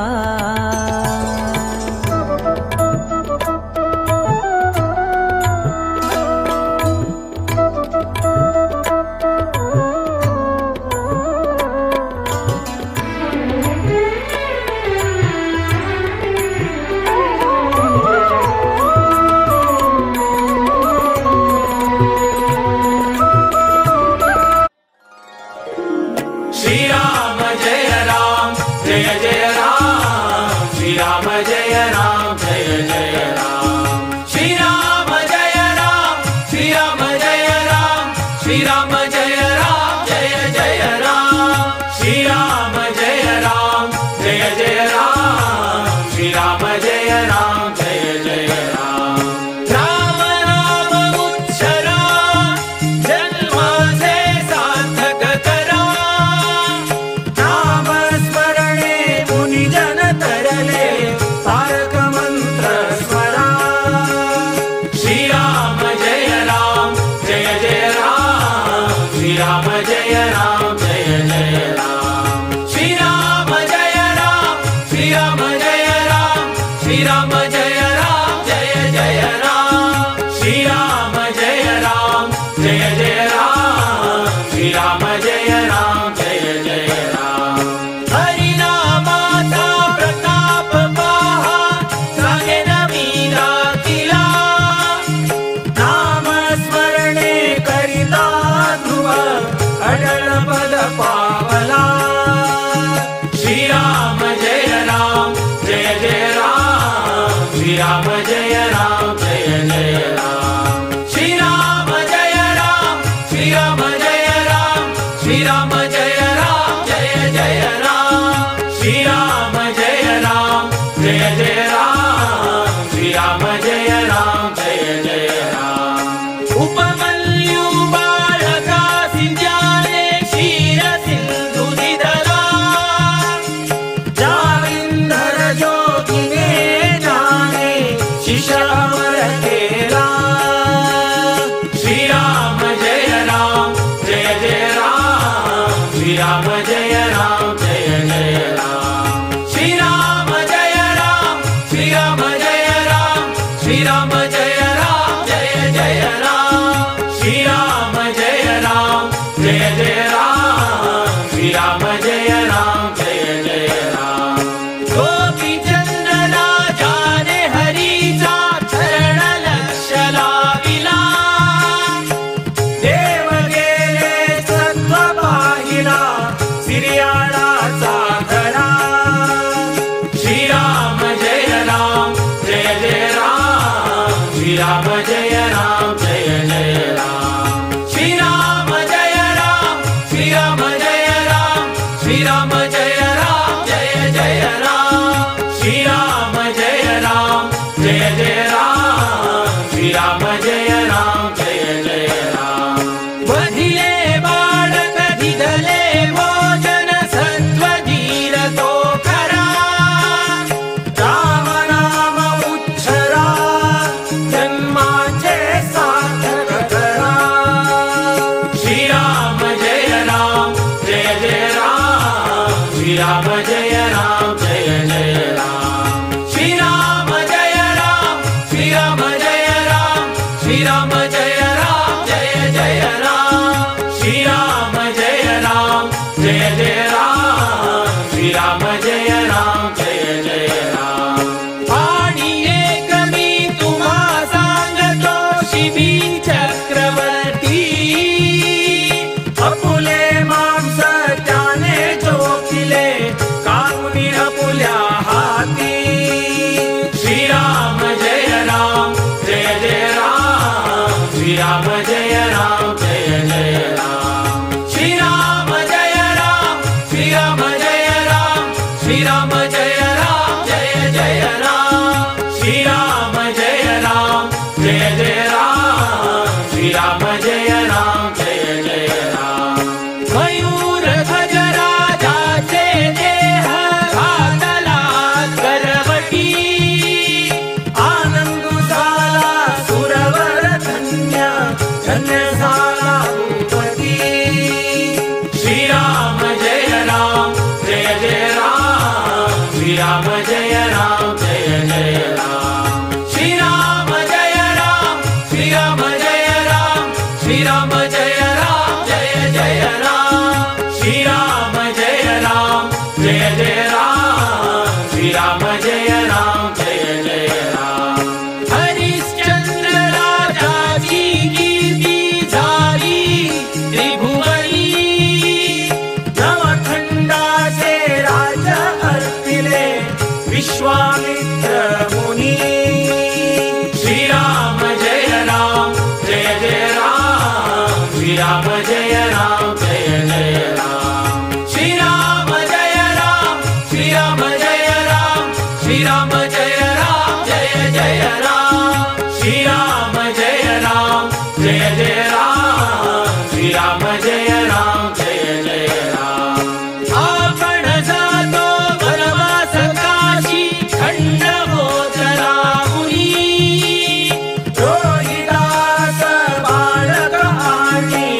श्री राम जय राम जय जय राम श्री राम जय राम जय जय राम श्री राम जय राम श्री राम जय राम श्री राम जय राम जय जय राम श्री राम जय राम जय जय राम श्री राम जय राम जय जय राम. राम नाम उच्चरा जन्माचे सार्थक करा जय जय राम श्रीराम जय राम जय जय राम। हरिनामाचा प्रताप पहा सांगेन मी दाखिला, नामस्मरणे करिता ध्रुव अटल पद पावला। श्रीराम जय राम जय जय राम श्रीराम जय राम जय जय राम। श्रीराम जय राम श्रीराम जय राम श्रीराम जय राम जय जय राम। श्रीराम जय राम जय जय राम श्रीराम जय राम जय जय राम। उपमन्यु बालका सिंजाने क्षीर सिंधु दिदला, जालिंधर जोगिने जाने शिष अमर केला। श्रीराम जय राम जय जय राम श्रीराम जय राम जय जय राम। श्रीराम जय राम श्रीराम जय राम श्रीराम जय राम जय जय राम। श्रीराम जय राम जय जय राम श्रीराम जय राम जय जय राम। गोपीचंद राजाने हरीचा चरण लक्ष लाविला, देव गेले सत्व पाहिला सिरियाळाचा खरा। श्रीराम जय राम जय जय राम श्रीराम जय राम जय जय राम। श्रीराम जय राम श्रीराम जय राम श्रीराम जय राम जय जय राम। श्रीराम जय राम जय जय राम श्रीराम जय राम जय जय राम। वधिले बाळक दिधले भोजन सत्वधीर तो खरा, राम नाम उच्छरा जन्माचे सार्थक करा। श्रीराम जय राम जय जय राम श्रीराम जय राम जय जय राम। श्रीराम जय राम श्रीराम जय राम श्रीराम जय राम जय जय राम। श्रीराम जय राम जय जय राम श्रीराम जय राम जय जय राम। आणि एक मी तुम्हा सांगतो शिबी चक्रवर्ती, अपुले मांस त्याने जोखिले कामुनी अपुल्या हाती। श्रीराम जय राम जय जय राम श्रीराम जय राम जय जय राम। श्रीराम जय राम श्रीराम जय राम श्रीराम जय राम जय जय राम। श्रीराम जय राम जय जय राम श्रीराम जय राम जय जय राम। मयूर ध्वज राजाचे देह घातला करवटी, आनंदु झाला सुरवर धन्य धन्य झाला भूपती। श्रीराम जय राम जय जय राम श्रीराम जय राम जय जय राम। श्रीराम जय राम श्रीराम जय राम श्रीराम जय राम जय जय राम। श्रीराम जय राम जय जय राम श्रीराम जय राम जय जय राम। हरिश्चंद्र राजाची कीर्ती झाली त्रिभुवनी, नवखंडाचे राज अर्पिले विश्वामित्र मुनी। श्रीराम जय राम जय जय राम श्रीराम जय राम जय जय राम। श्रीराम जय राम श्रीराम जय राम श्रीराम जय राम जय जय राम। श्रीराम जय राम जय जय राम श्रीराम जय राम जय जय राम। आपण जातो वनवास काशी खंड मोचला मुनी, रोहिदास बालक आणि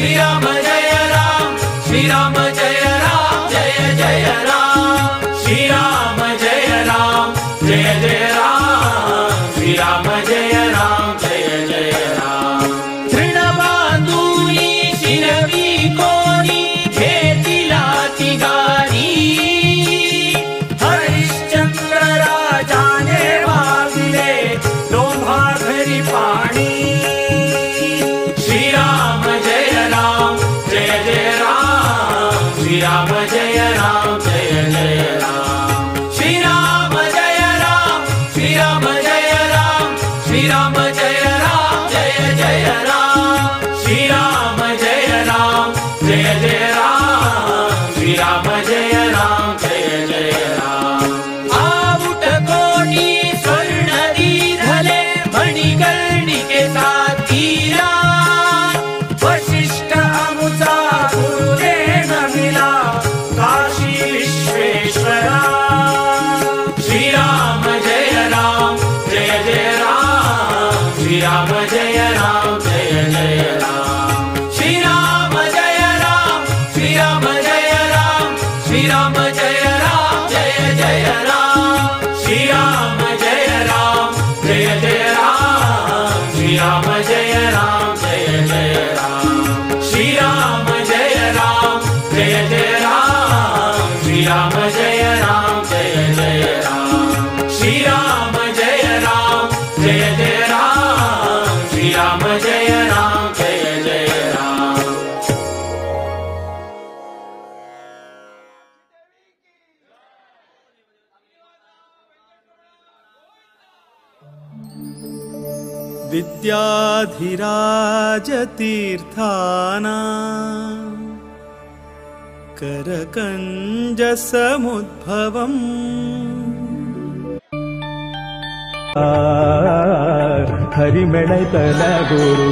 श्रीराम जय राम श्रीराम जय राम जय जय राम श्रीराम जय राम जय जय राम श्रीराम जय राम जय जय राम. तृणबांधुनी शिरवी कोणी घेतिला ती गारी हरिश्चंद्र राजाने वाविले लोभा घरी पाणी. श्रीराम जय राम जय जय राम श्रीराम जय राम जय जय राम श्रीराम जय राम श्रीराम जय राम श्रीराम जय राम जय जय राम श्रीराम जय राम जय जय राम श्रीराम जय राम जय जय राम. आऊट कोटी स्वर्ण दीधले मणिकर्णिके साथीरा वशिष्ठ अमुचा गुरुने नमिला काशी विश्वेश्वरा. श्रीराम जय राम जय जय राम श्रीराम जय राम जय जय राम श्रीराम जय राम श्रीराम जय राम श्रीराम जय राम जय जय राम श्रीराम जय राम जय जय राम श्रीराम जय राम जय जय राम श्रीराम जय राम जय जय राम श्रीराम जय राम जय जय राम श्रीराम जय राम जय जय राम श्रीराम जय राम जय जय राम. विद्याधिराजतीर्थाना करकञ्जसमुद्भवम् हरी मेळयतल्या गुरु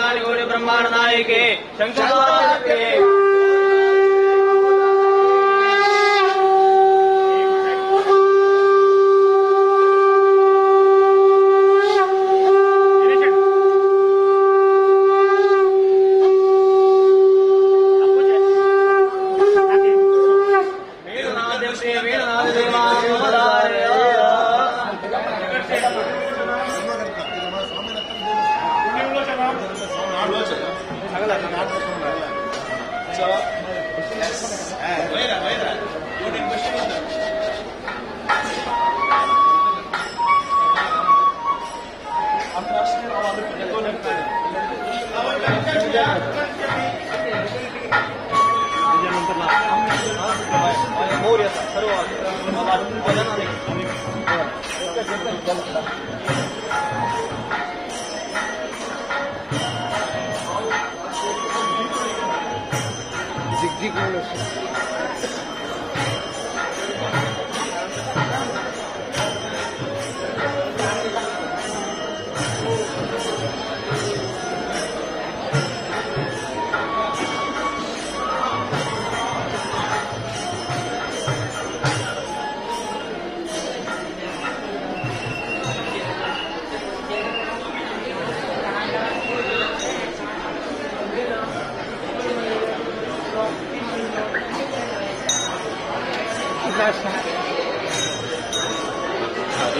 ब्रह्मांड नायके शंकर।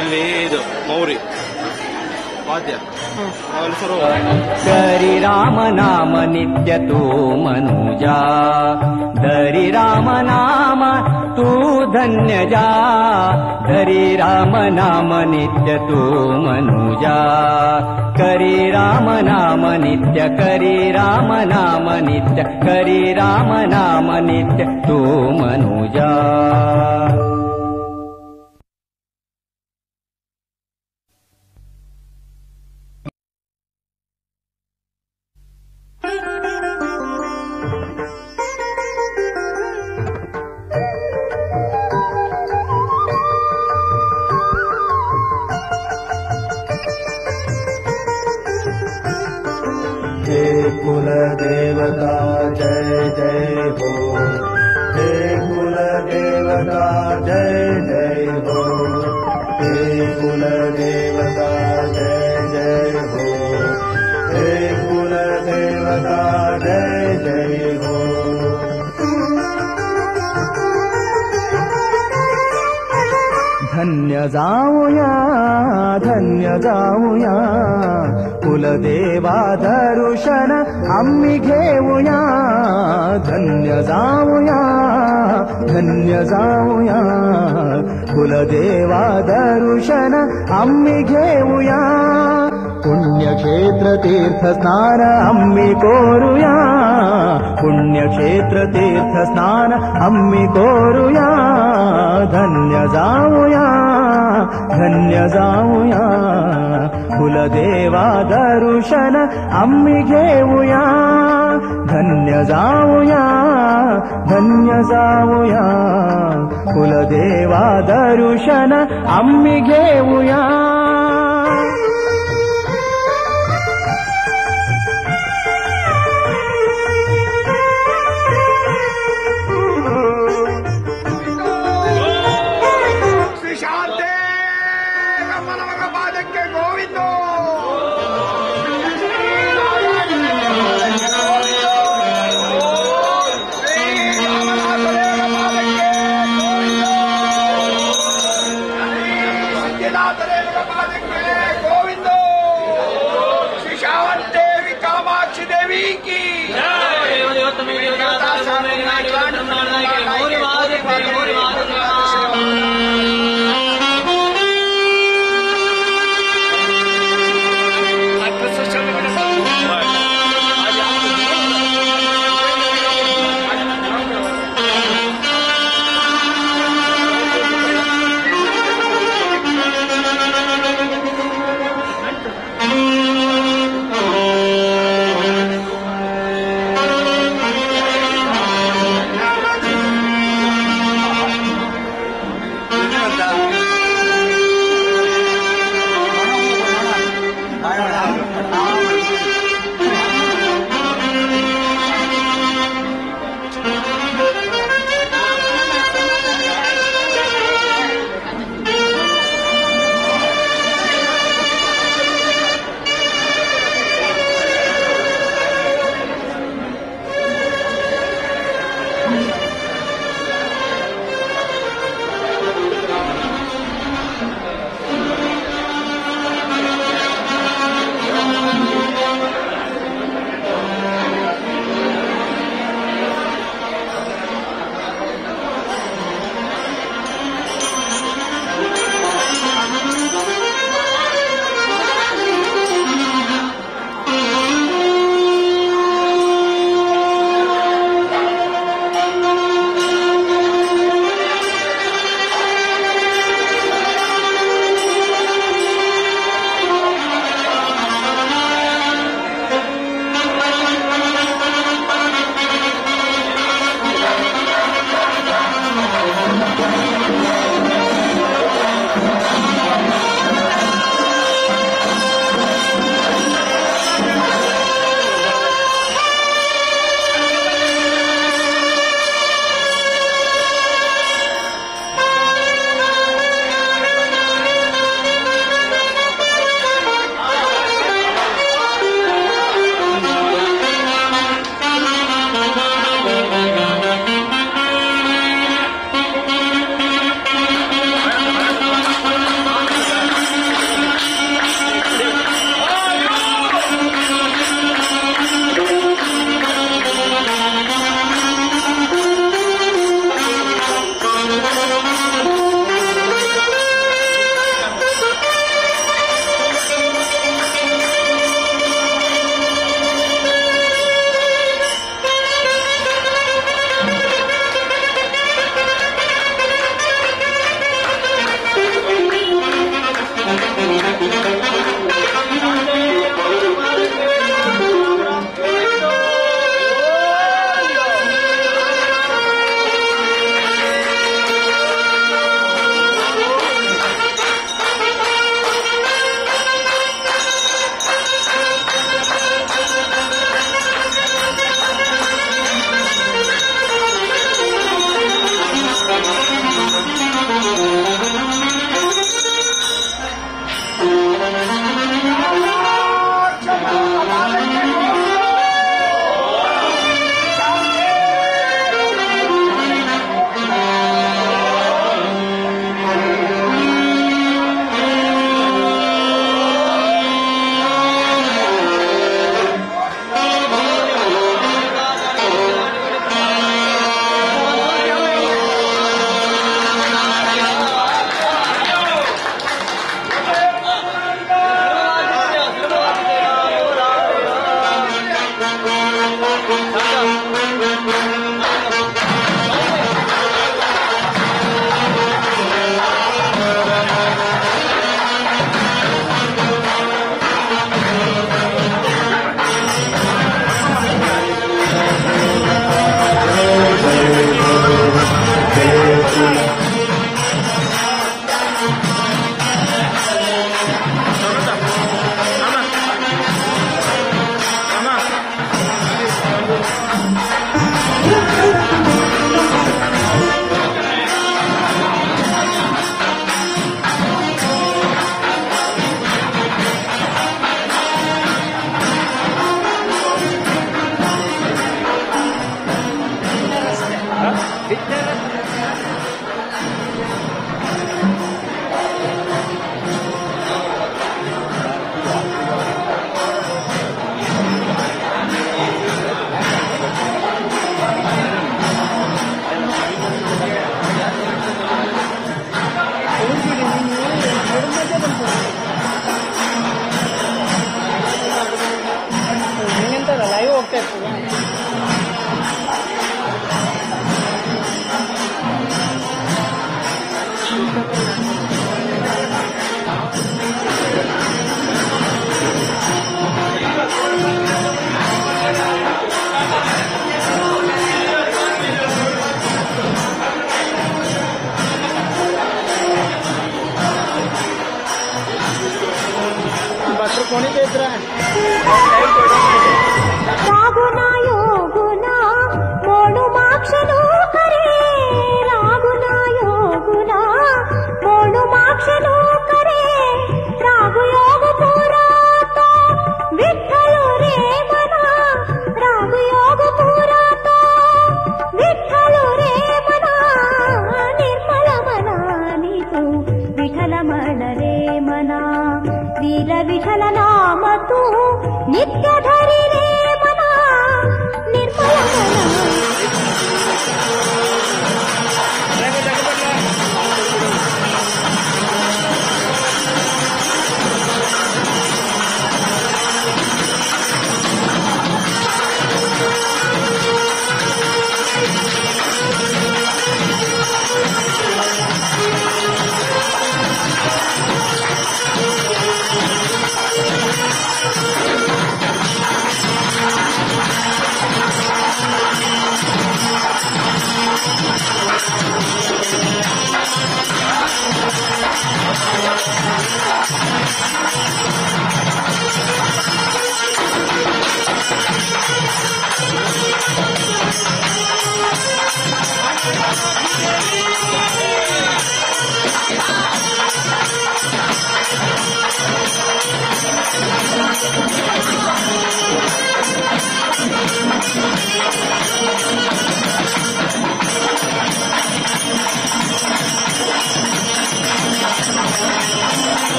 ಇಲ್ಲಿ ಇದು ಮೌರಿ ವಾದ್ಯ. धरि राम नाम नित्य तू मनुजा, धरि राम नाम तू धन्य जा, धरि राम नाम नित्य तू मनुजा, करि राम नाम नित्य, करि राम नाम नित्य, करि राम नाम नित्य तू मनुजा। कुलदेवता जय जय हो, हे कुलदेवता जय जय हो, हे कुलदेवता जय जय हो, हे कुलदेवता जय जय हो। धन्य जाऊया, धन्य जाऊया, कुलदेवा दर्शन आम्ही घेऊया, धन्य जाऊया, धन्य जाऊया, कुलदेवा दर्शन आम्ही घेऊया, पुण्यक्षेत्र तीर्थ स्नान आम्ही करूया, पुण्यक्षेत्र तीर्थ स्नान आम्ही करूया, धन्य जाऊया, धन्य जाऊया, कुलदेवा दर्शन आम्ही घेऊया, धन्य जाऊया, धन्य जाऊया, कुलदेवा दर्शन आम्ही घेऊया।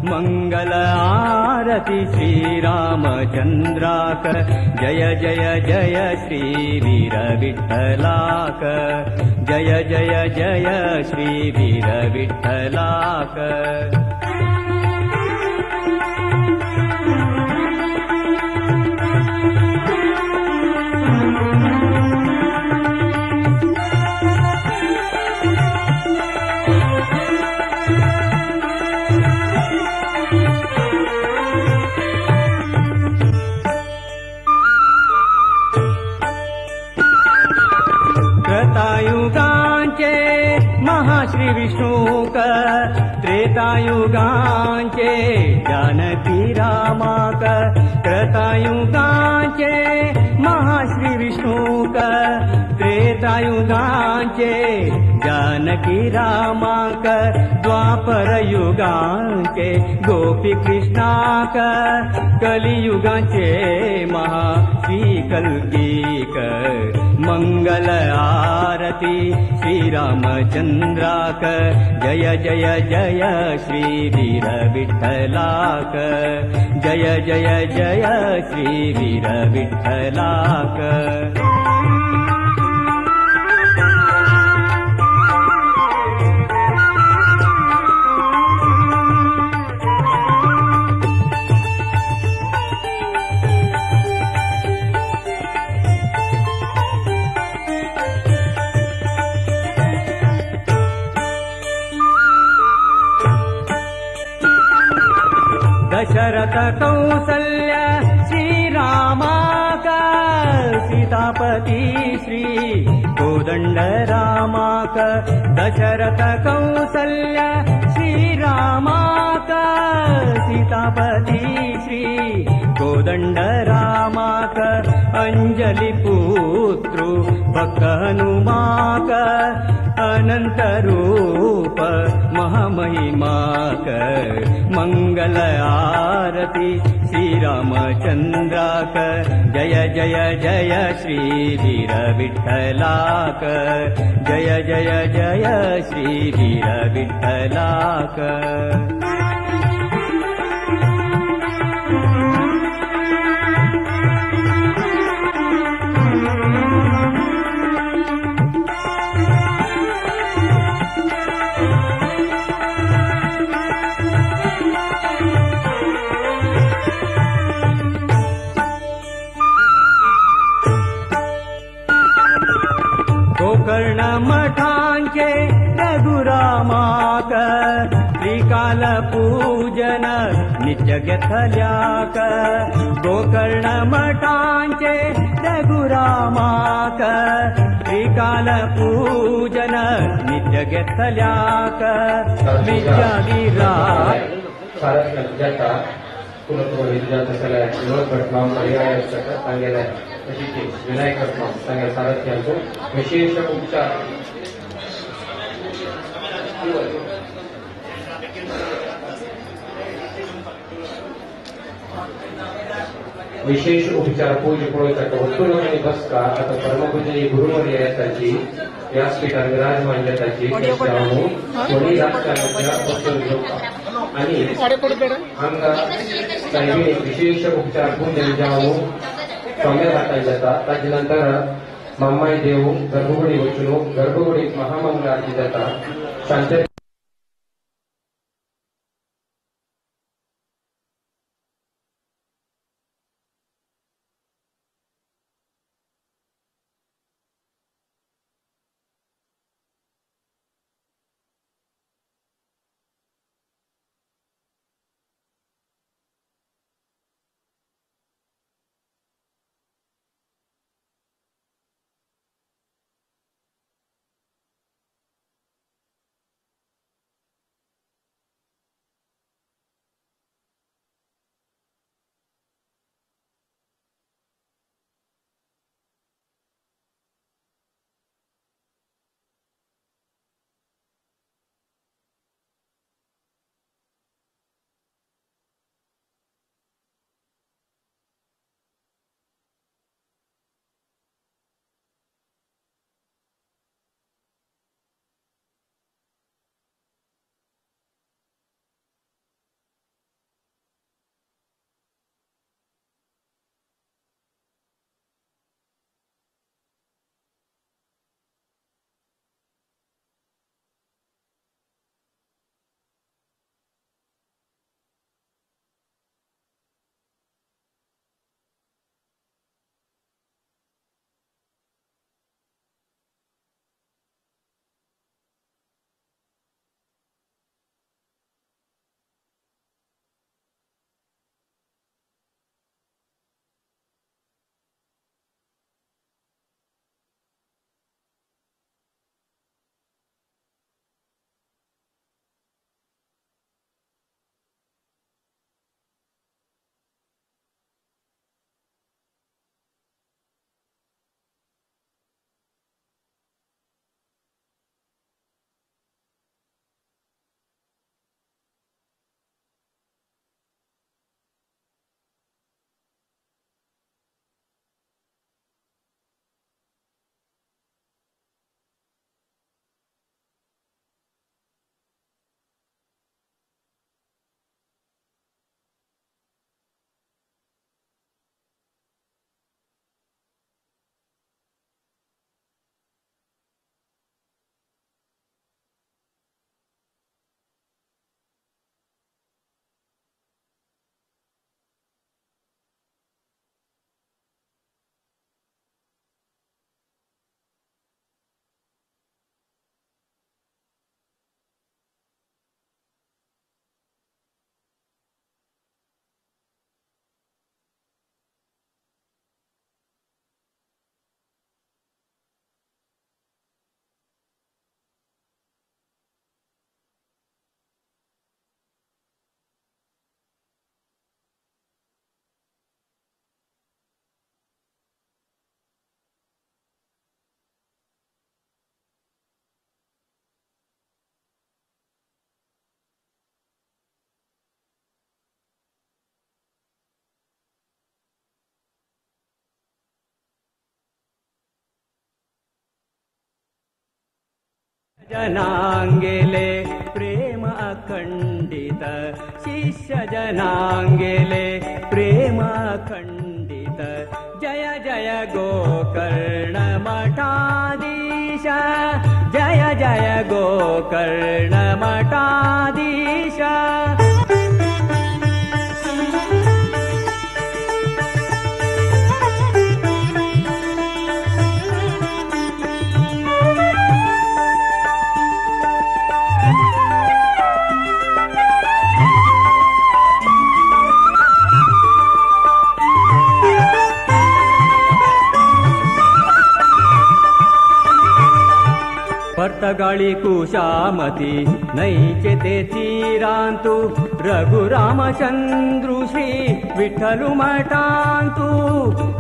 मंगल आरती श्री रामचंद्राक जय जय जय श्री वीर विठ्ठलाक जय जय जय श्री वीर विठ्ठलाक। त्रेतायुगांचे महाश्री विष्णुक त्रेतायुगांचे जानकी रामाक त्रेतायुगांचे महाश्री विष्णुक त्रेतायुगांचे जानकी रामाक द्वापर युगांचे गोपी कृष्णाक कलियुगांचे महा श्री कल्कीक मंगल आरती श्री रामचंद्राक जय जय जय श्री वीर विठ्ठलाक जय जय जय श्री वीर विठ्ठलाक। दशरथ कौसल्य श्री रामाक सीतापति श्री कोदंड रामाक दशरथ कौसल्य श्री रामाक सीतापति श्री कोदंड रामाक अंजलि पुत्रु भक्त हनुमाक अनंत रूप महामहिमाक मंगल आरती श्री रामचंद्राक जय जय जय श्री वीर विठ्ठलाक जय जय जय श्री वीर विठ्ठलाक। गोकर्ण मठांचे रघुरामाक त्रिकाल पूजन नित्य घेतल्याक गोकर्ण मठांचे रघुरामाक त्रिकाल पूजन नित्य घेतल्याक विद्याविरा सारस्वत जाता कुलपुरोहित जाता सगळ्या विनोद भट माम पर्याय तांगेले तशीच विनायक करता सारथ्यांचो विशेष उपचार विशेष उपचार पूज पळोवपाक वस्तू आणि बसका आता परमपूजनीय गुरुवर्य येताची व्यासपीठार विराजमान जाताची कोणी आणि हांगा साहेबीन विशेष उपचार पूजन जावन सौम्य हातान जाता. ताजे नंतर माम्माय देव गर्भगुडी वचून गर्भगुडीत महामंगल आरती जाता. शांत जनांगेले प्रेम अखंडित, शिष्य जनांगेले प्रेम अखंडित। जय जय गोकर्ण मठाधीश, जय जय गोकर्ण मठाधीश। पर्तगाळी कुशामती नैचे ते तीरांतु रघुरामचंद्रु श्री विठ्ठलु मठांतु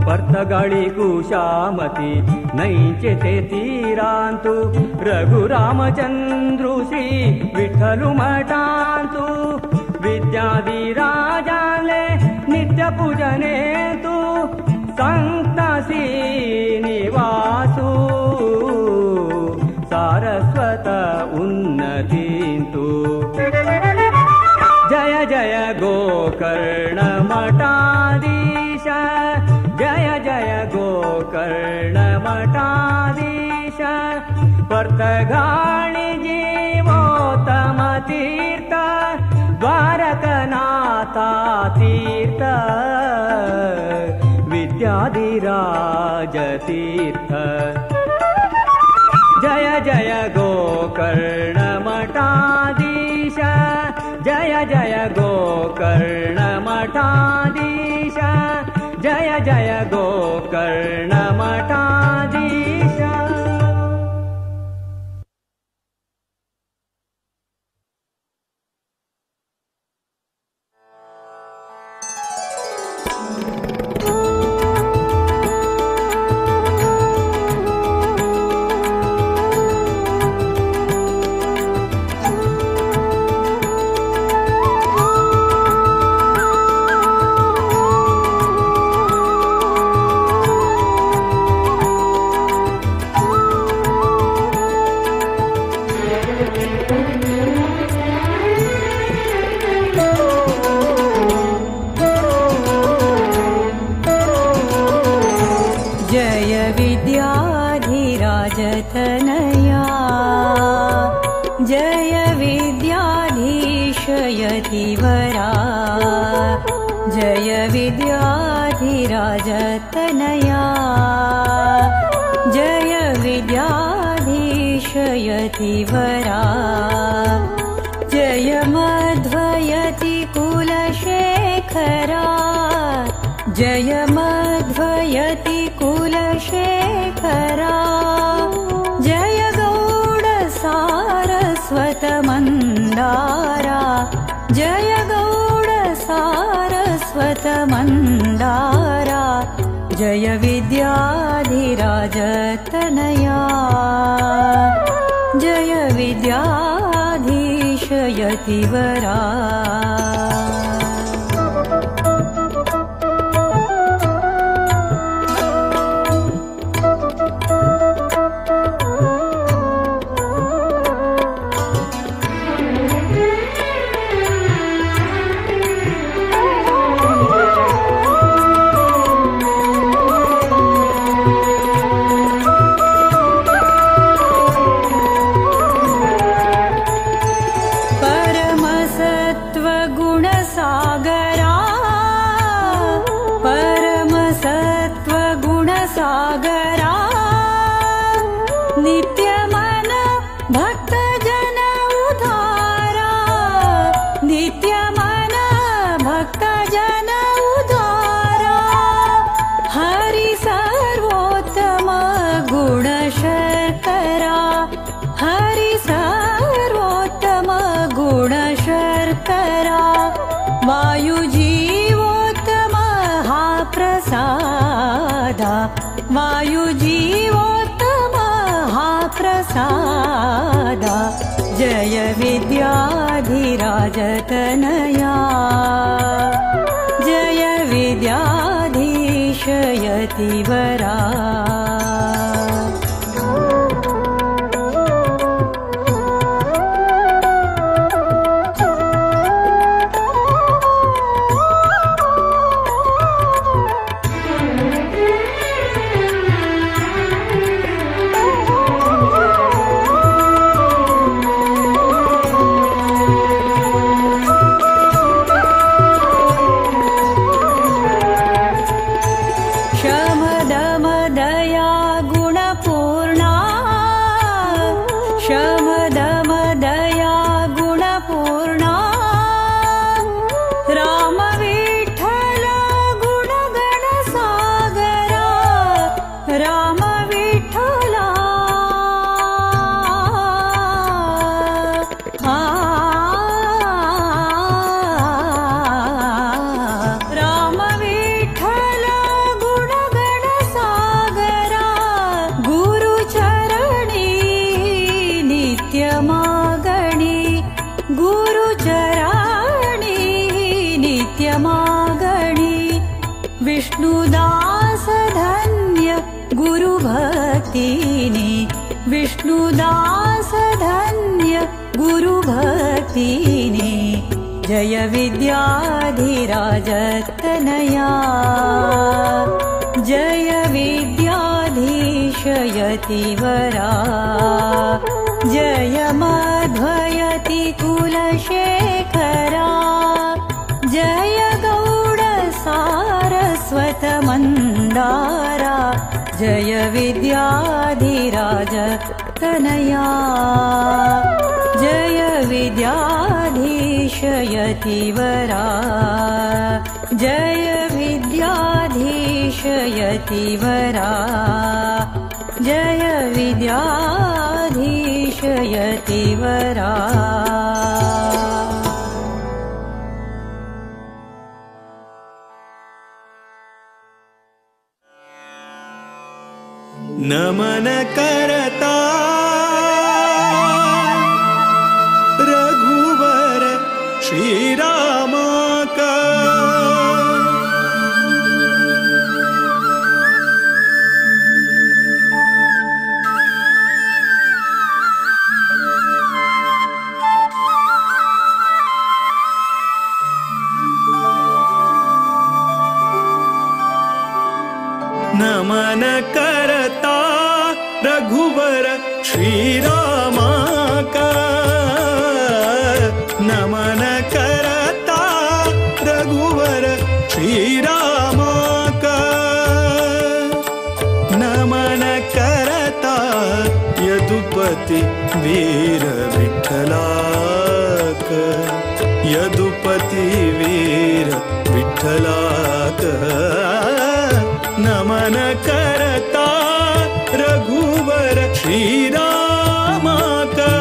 पर्तगाळी कुशामती नैचे ते तीरांतु रघुरामचंद्रु श्री विठ्ठलु मठांतु विद्याधिराजाले नित्य पूजने तु संत श्रीनिवासु सारस्वत उन्नतींतु जय जय गोकर्ण मठाधीश जय जय गोकर्ण मठाधीश पर्तगाळी जीवोत्तम तीर्थ द्वारकनाथा तीर्थ विद्याधिराज तीर्थ जय जय गोकर्ण मठाधीश जय जय गोकर्ण मठाधीश जय जय गोकर्ण मठाधीश। विद्याधिराजतनया जय विद्याधीश यतिवरा जय विद्याधिराजतनया जय विद्याधीश यतिवरा जय मध्वयति कुलशेखरा जय मध्वयति कुलशेखरा जय गौड सारस्वत मन्दारा जय गौड सारस्वत मन्दारा जय विद्याधिराजतनया जय विद्याधीश यतिवरा। परमसत्त्वगुणसागरा नित्यमन भक्तजन उद्धारा नित्यमन भक्तजन उद्धारा हरि सर्वोत्तम गुणशर्करा हरि सर्वोत्तम गुणशर्करा वायुजीवोत्तम हा प्रसादा वायुजीवोत्तम हा प्रसादा जय विद्याधिराजतनया जय विद्याधीश यतिवरा। शमदमदया गुणपूर्णा राम विठ्ठल गुणगण सागरा राम विठ्ठला विष्णुदास धन्य गुरुभक्तिने जय विद्याधिराज तनया जय विद्याधीश यतिवरा जय माध्वयति कुलशेखरा जय गौड सारस्वत मन्दारा जय विद्याधिराज तनया जय विद्याधीश यतिवरा जय विद्याधीश यतिवरा जय विद्याधीश यतिवरा। नमन करता रघुवर श्री रामा का नमन करता रघुवर श्री रामा का नमन करता रघुवर श्री रामा का नमन करता यदुपति वीर विठ्ठलाक यदुपति वीर विठ्ठलाक नमन करता रघुवर श्री रामा का।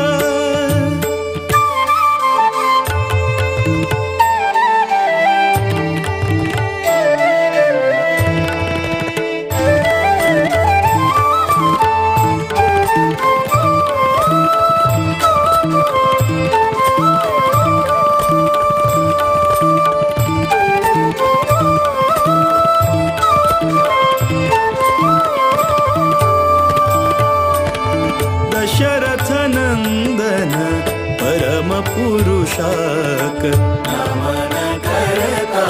दशरथ नंदन परम पुरुषाक नमन करता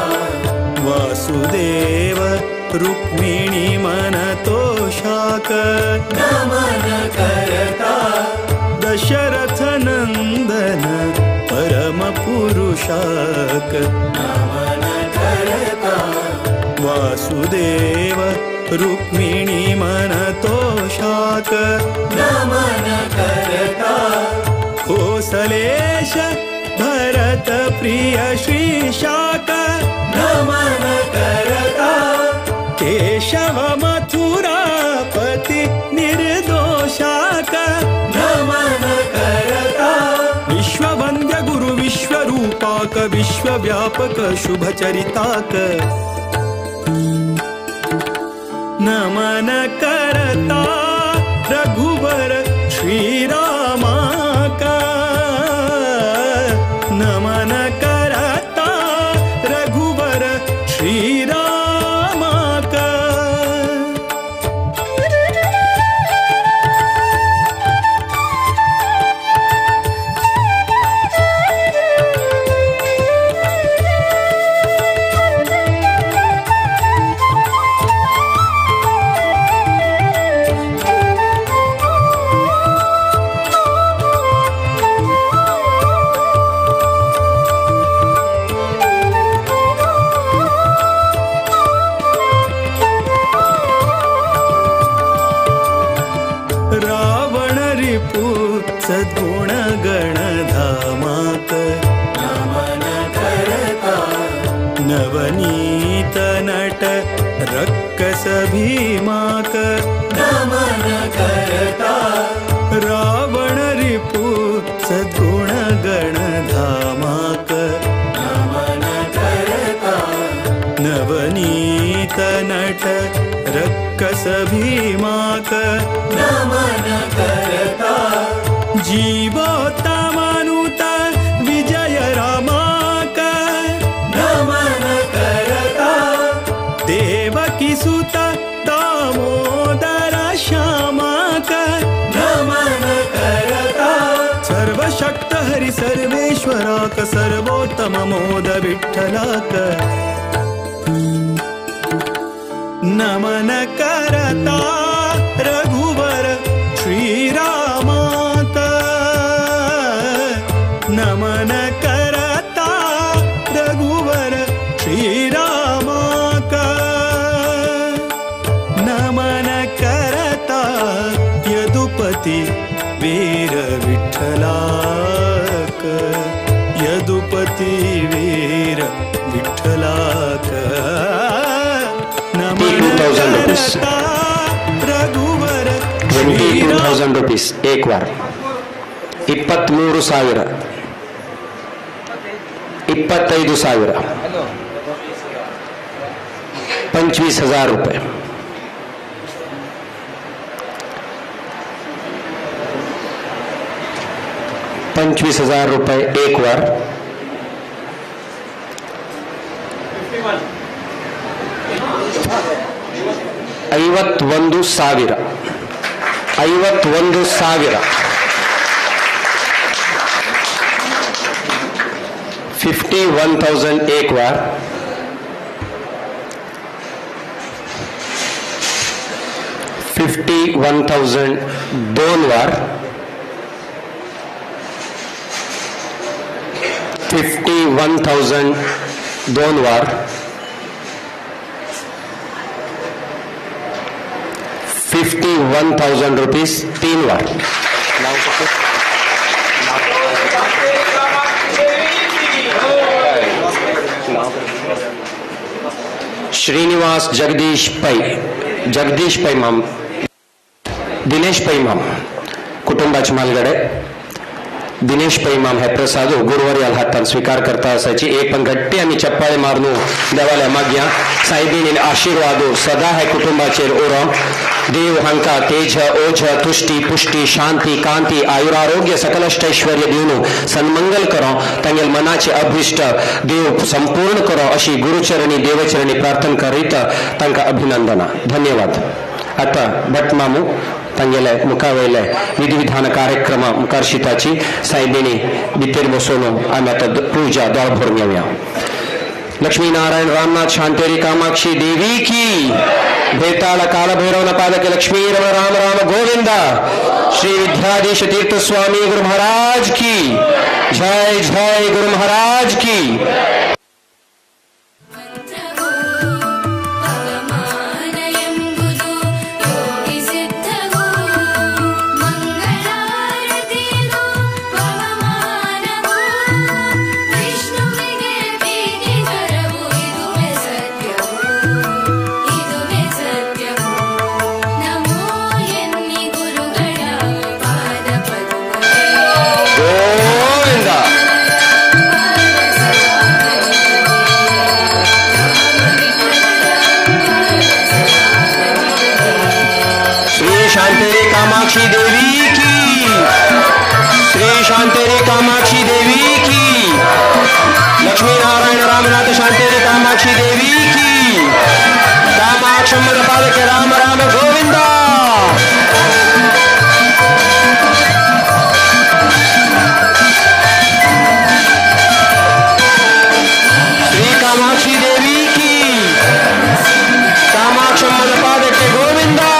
वासुदेव रुक्मिणी मन तोषाक नमन करता दशरथ नंदन परम पुरुषाक नमन करता वासुदेव रुक्मिणी मन तोषाक नमन करता कोसलेश भरत प्रिय श्री शाक नमन करता केशव मथुरापति निर्दोषाक नमन करता विश्ववंद्य गुरु विश्वरूपाक विश्वव्यापक शुभचरिताक नमन करता रघुवर श्री रामा का नमन करता रघुवर श्री रामा का। रावण रिपु सद्गुण गण धामाक नमन करता नवनीत नट रक्कस भीमाक नमन करता रावण रिपु सद्गुण गण धामाक नमन करता नवनीत नट रक्कस भीमाक नमन करता जीवोत्तमानुत विजय रामाक नमन करता देवकी सुत दामोदर श्यामाक नमन श्रीहरि सर्वेश्वराक सर्वोत्तम मोद विठ्ठलाक नमन करता रघुवर श्रीरामात नमन करता रघुवर श्रीरामाक नमन करता यदुपति वीर विठ्ठलाक यदुपति वीर विठ्ठलाक नमन करता रघुवर 22,000 रुपीस एक बार 23,000 25,000 25,000 रुपये 25,000 रुपये एक बार 51,000 51,000 51,000 एक बार 51,000 दोन बार 51,000 दोन बार 51,000 रुपीस तीन बार। श्रीनिवास जगदीश पै, जगदीश पै माम, दिनेश पै माम कुटुंबाचे मालगडे दिनेश पै माम हे प्रसाद गुरुवारी हातान स्वीकार करता असायची एक पण गट्टी आनी चप्पाळे मारून देवाल्या मागया सायबीन आशीर्वादो सदा हे कुटुंबाचेर उरो। देव हांका तेज ओज तुष्टी पुष्टी शांती कांती आयुरारोग्य सकलष्टैश्वर्य दिवन सन्मंगल करो, तांगेल मनाचे अभिष्ट देव संपूर्ण करो अशी गुरुचरणी देवचरणी प्रार्थना करीत तांकां अभिनंदना धन्यवाद। आतां भट मामू तांगेले मुखावयले विधिविधान कार्यक्रम मुखार शिताची सायबिणी भितर बसून आमी आतां पुजा दोळ भरून घेवया। लक्ष्मी नारायण रामनाथ शांतेरी कामाक्षी देवी की भेताल काल भैरव पालक लक्ष्मी रमण राम राम गोविंदा श्री विद्याधीश तीर्थ स्वामी गुरु महाराज की जय जय गुरु महाराज की। शांतेरी कामाक्षी देवी की श्री शांतेरी कामाक्षी देवी की लक्ष्मी नारायण रामनाथ शांतेरी कामाक्षी देवी की कामाक्षम पालक राम राम गोविंदा। श्री कामाक्षी देवी की कामाक्षम पालक गोविंदा।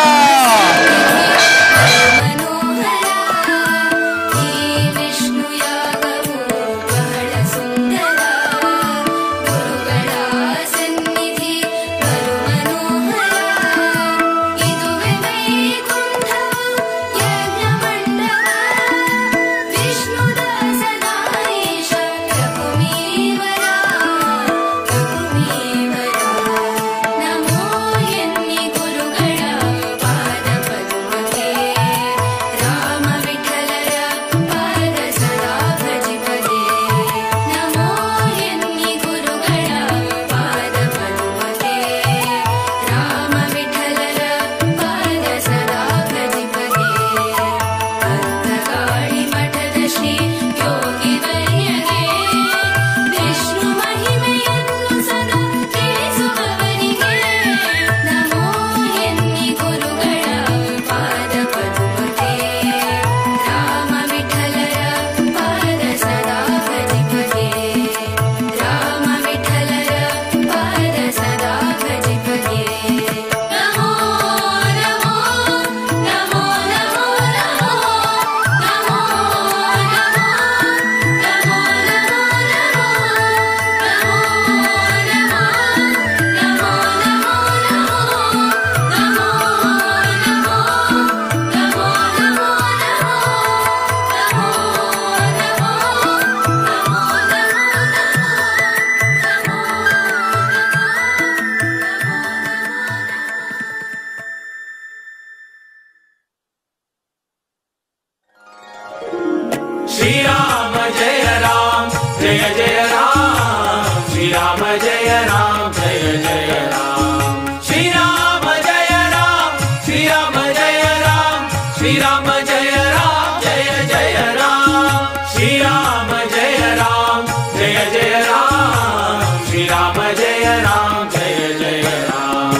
जय राम जय जय राम श्री राम जय राम जय जय राम श्री राम जय राम श्री राम जय राम श्री राम जय राम जय जय राम श्री राम जय राम जय जय राम श्री राम जय राम जय जय राम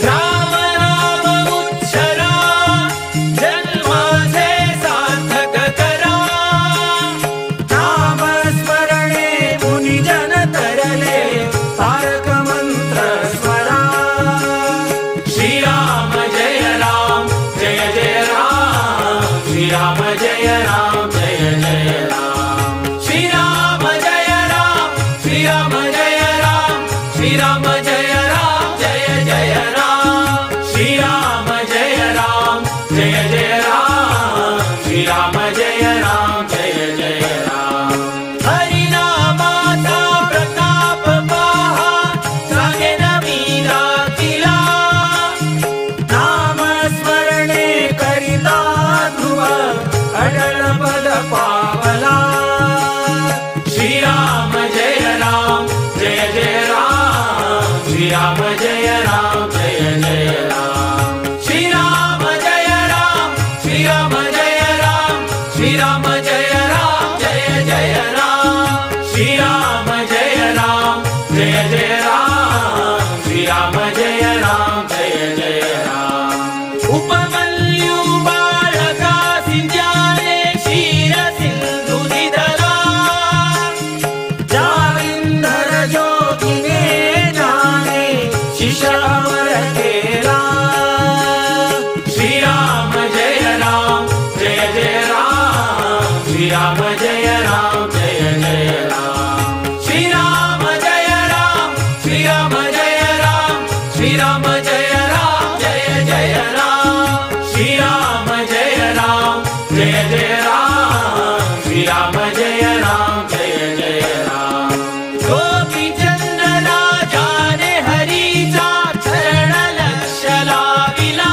राम नाम उच्चरा जन्माचे सार्थक करा नाम स्मरणे मुनिजन तरले तारक मंत्र स्मरा श्री राम जय राम जय जय राम श्री राम जय राम जय जय राम श्री राम जय राम श्री राम जय राम श्री राम जय राम जय जय राम श्री राम जय राम जय जय राम श्री राम जय राम जय जय राम हरिनामाचा प्रताप पहा सांगेन मी दाखिला नाम स्मरणे करिता ध्रुव अटल पद पावला श्री राम जय राम जय जय राम श्री राम जय राम जय जय राम श्री राम जय राम श्री राम जय राम श्री राम जय राम जय जय राम श्री राम जय राम जय जय राम श्री राम जय राम जय जय राम उपमन्यु बाळकासी ज्ञाने क्षीर सिंधु दिदला जालिंधर जोगिने जाने शिशावर केला श्री राम जय राम जय जय राम श्री राम जय राम जय जय राम श्री राम जय राम श्री राम जय राम श्री राम जय राम जय जय राम श्री राम जय राम जय जय राम श्री राम जय राम जय जय राम गोपीचंद्र राजाने हरीचा चरण लक्ष लाविला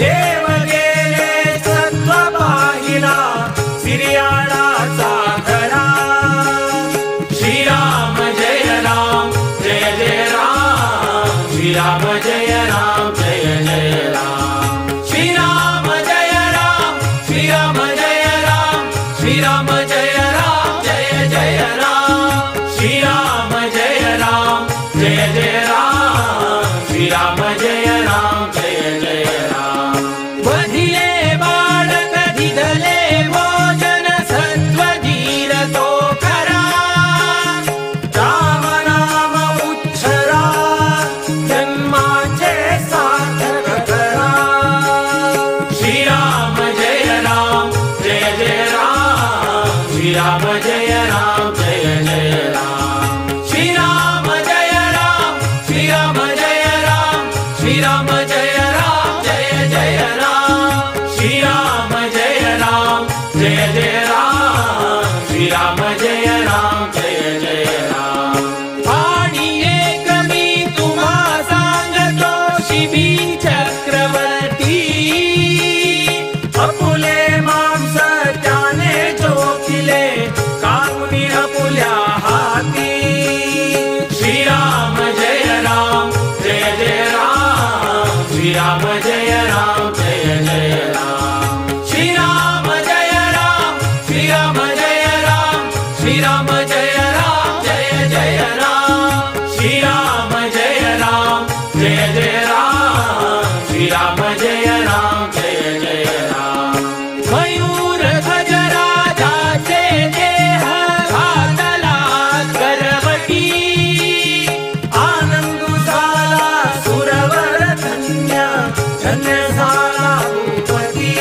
देव गेले सत्व पाहिला सिरियाळाचा खरा श्री राम जय राम जय जय राम श्री राम जय राम जय जय राम श्री राम जय राम श्री राम जय राम श्री राम जय राम जय जय राम श्री राम जय राम जय जय राम श्री राम जय राम जय जय राम वधिले बाळक दिदले भोजन सत्वधीर तो खरा राम नाम उच्छरा जन्माचे सार्थक करा श्री राम जय राम जय जय राम श्री राम जय राम जय जय राम श्री राम जय राम श्री राम जय राम श्री राम जय राम जय जय राम श्री राम जय राम जय जय राम श्री राम जय राम जय जय राम आणि एक मी तुम्हा सांगतो शिबी चक्रवर्ती अपुले मांस त्याने जोखिले कामुनी अपुल्या हाती श्री राम जय राम जय जय राम श्री राम जय राम जय जय राम श्री राम जय राम श्री राम जय राम श्री राम जय राम जय जय राम श्री राम जय राम जय जय राम श्री राम जय राम जय जय राम मयूर ध्वज राजाचे देह घातला करवटी आनंदू झाला सुरवर धन्य धन्य झाला भूपती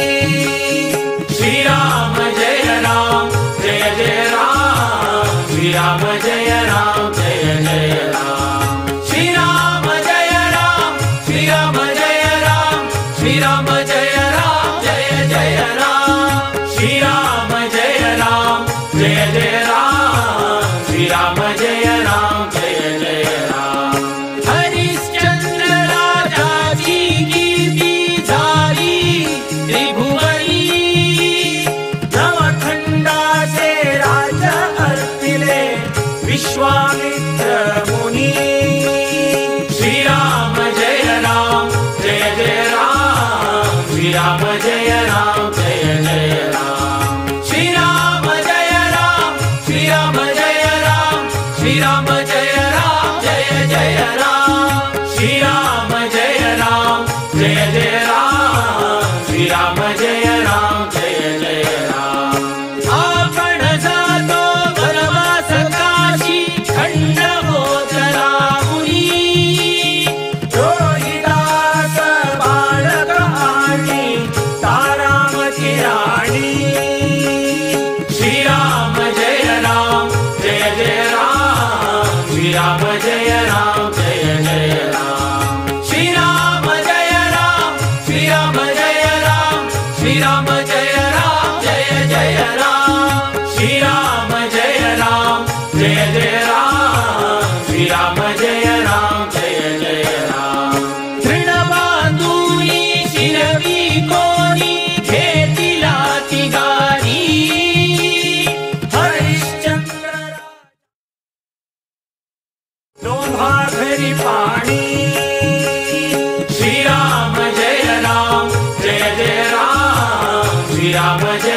श्री राम जय राम जय जय राम श्री राम जय राम जय जय राम श्री राम जय राम श्री राम जय राम श्री राम जय राम जय जय राम श्री राम जय राम जय जय राम श्री राम जय राम जय जय राम हरिश्चंद्र राजाची कीर्ती झाली त्रिभुवनी।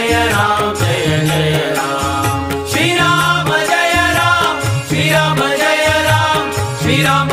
जय राम जय जय राम। श्री राम जय राम, श्री राम जय राम, श्री राम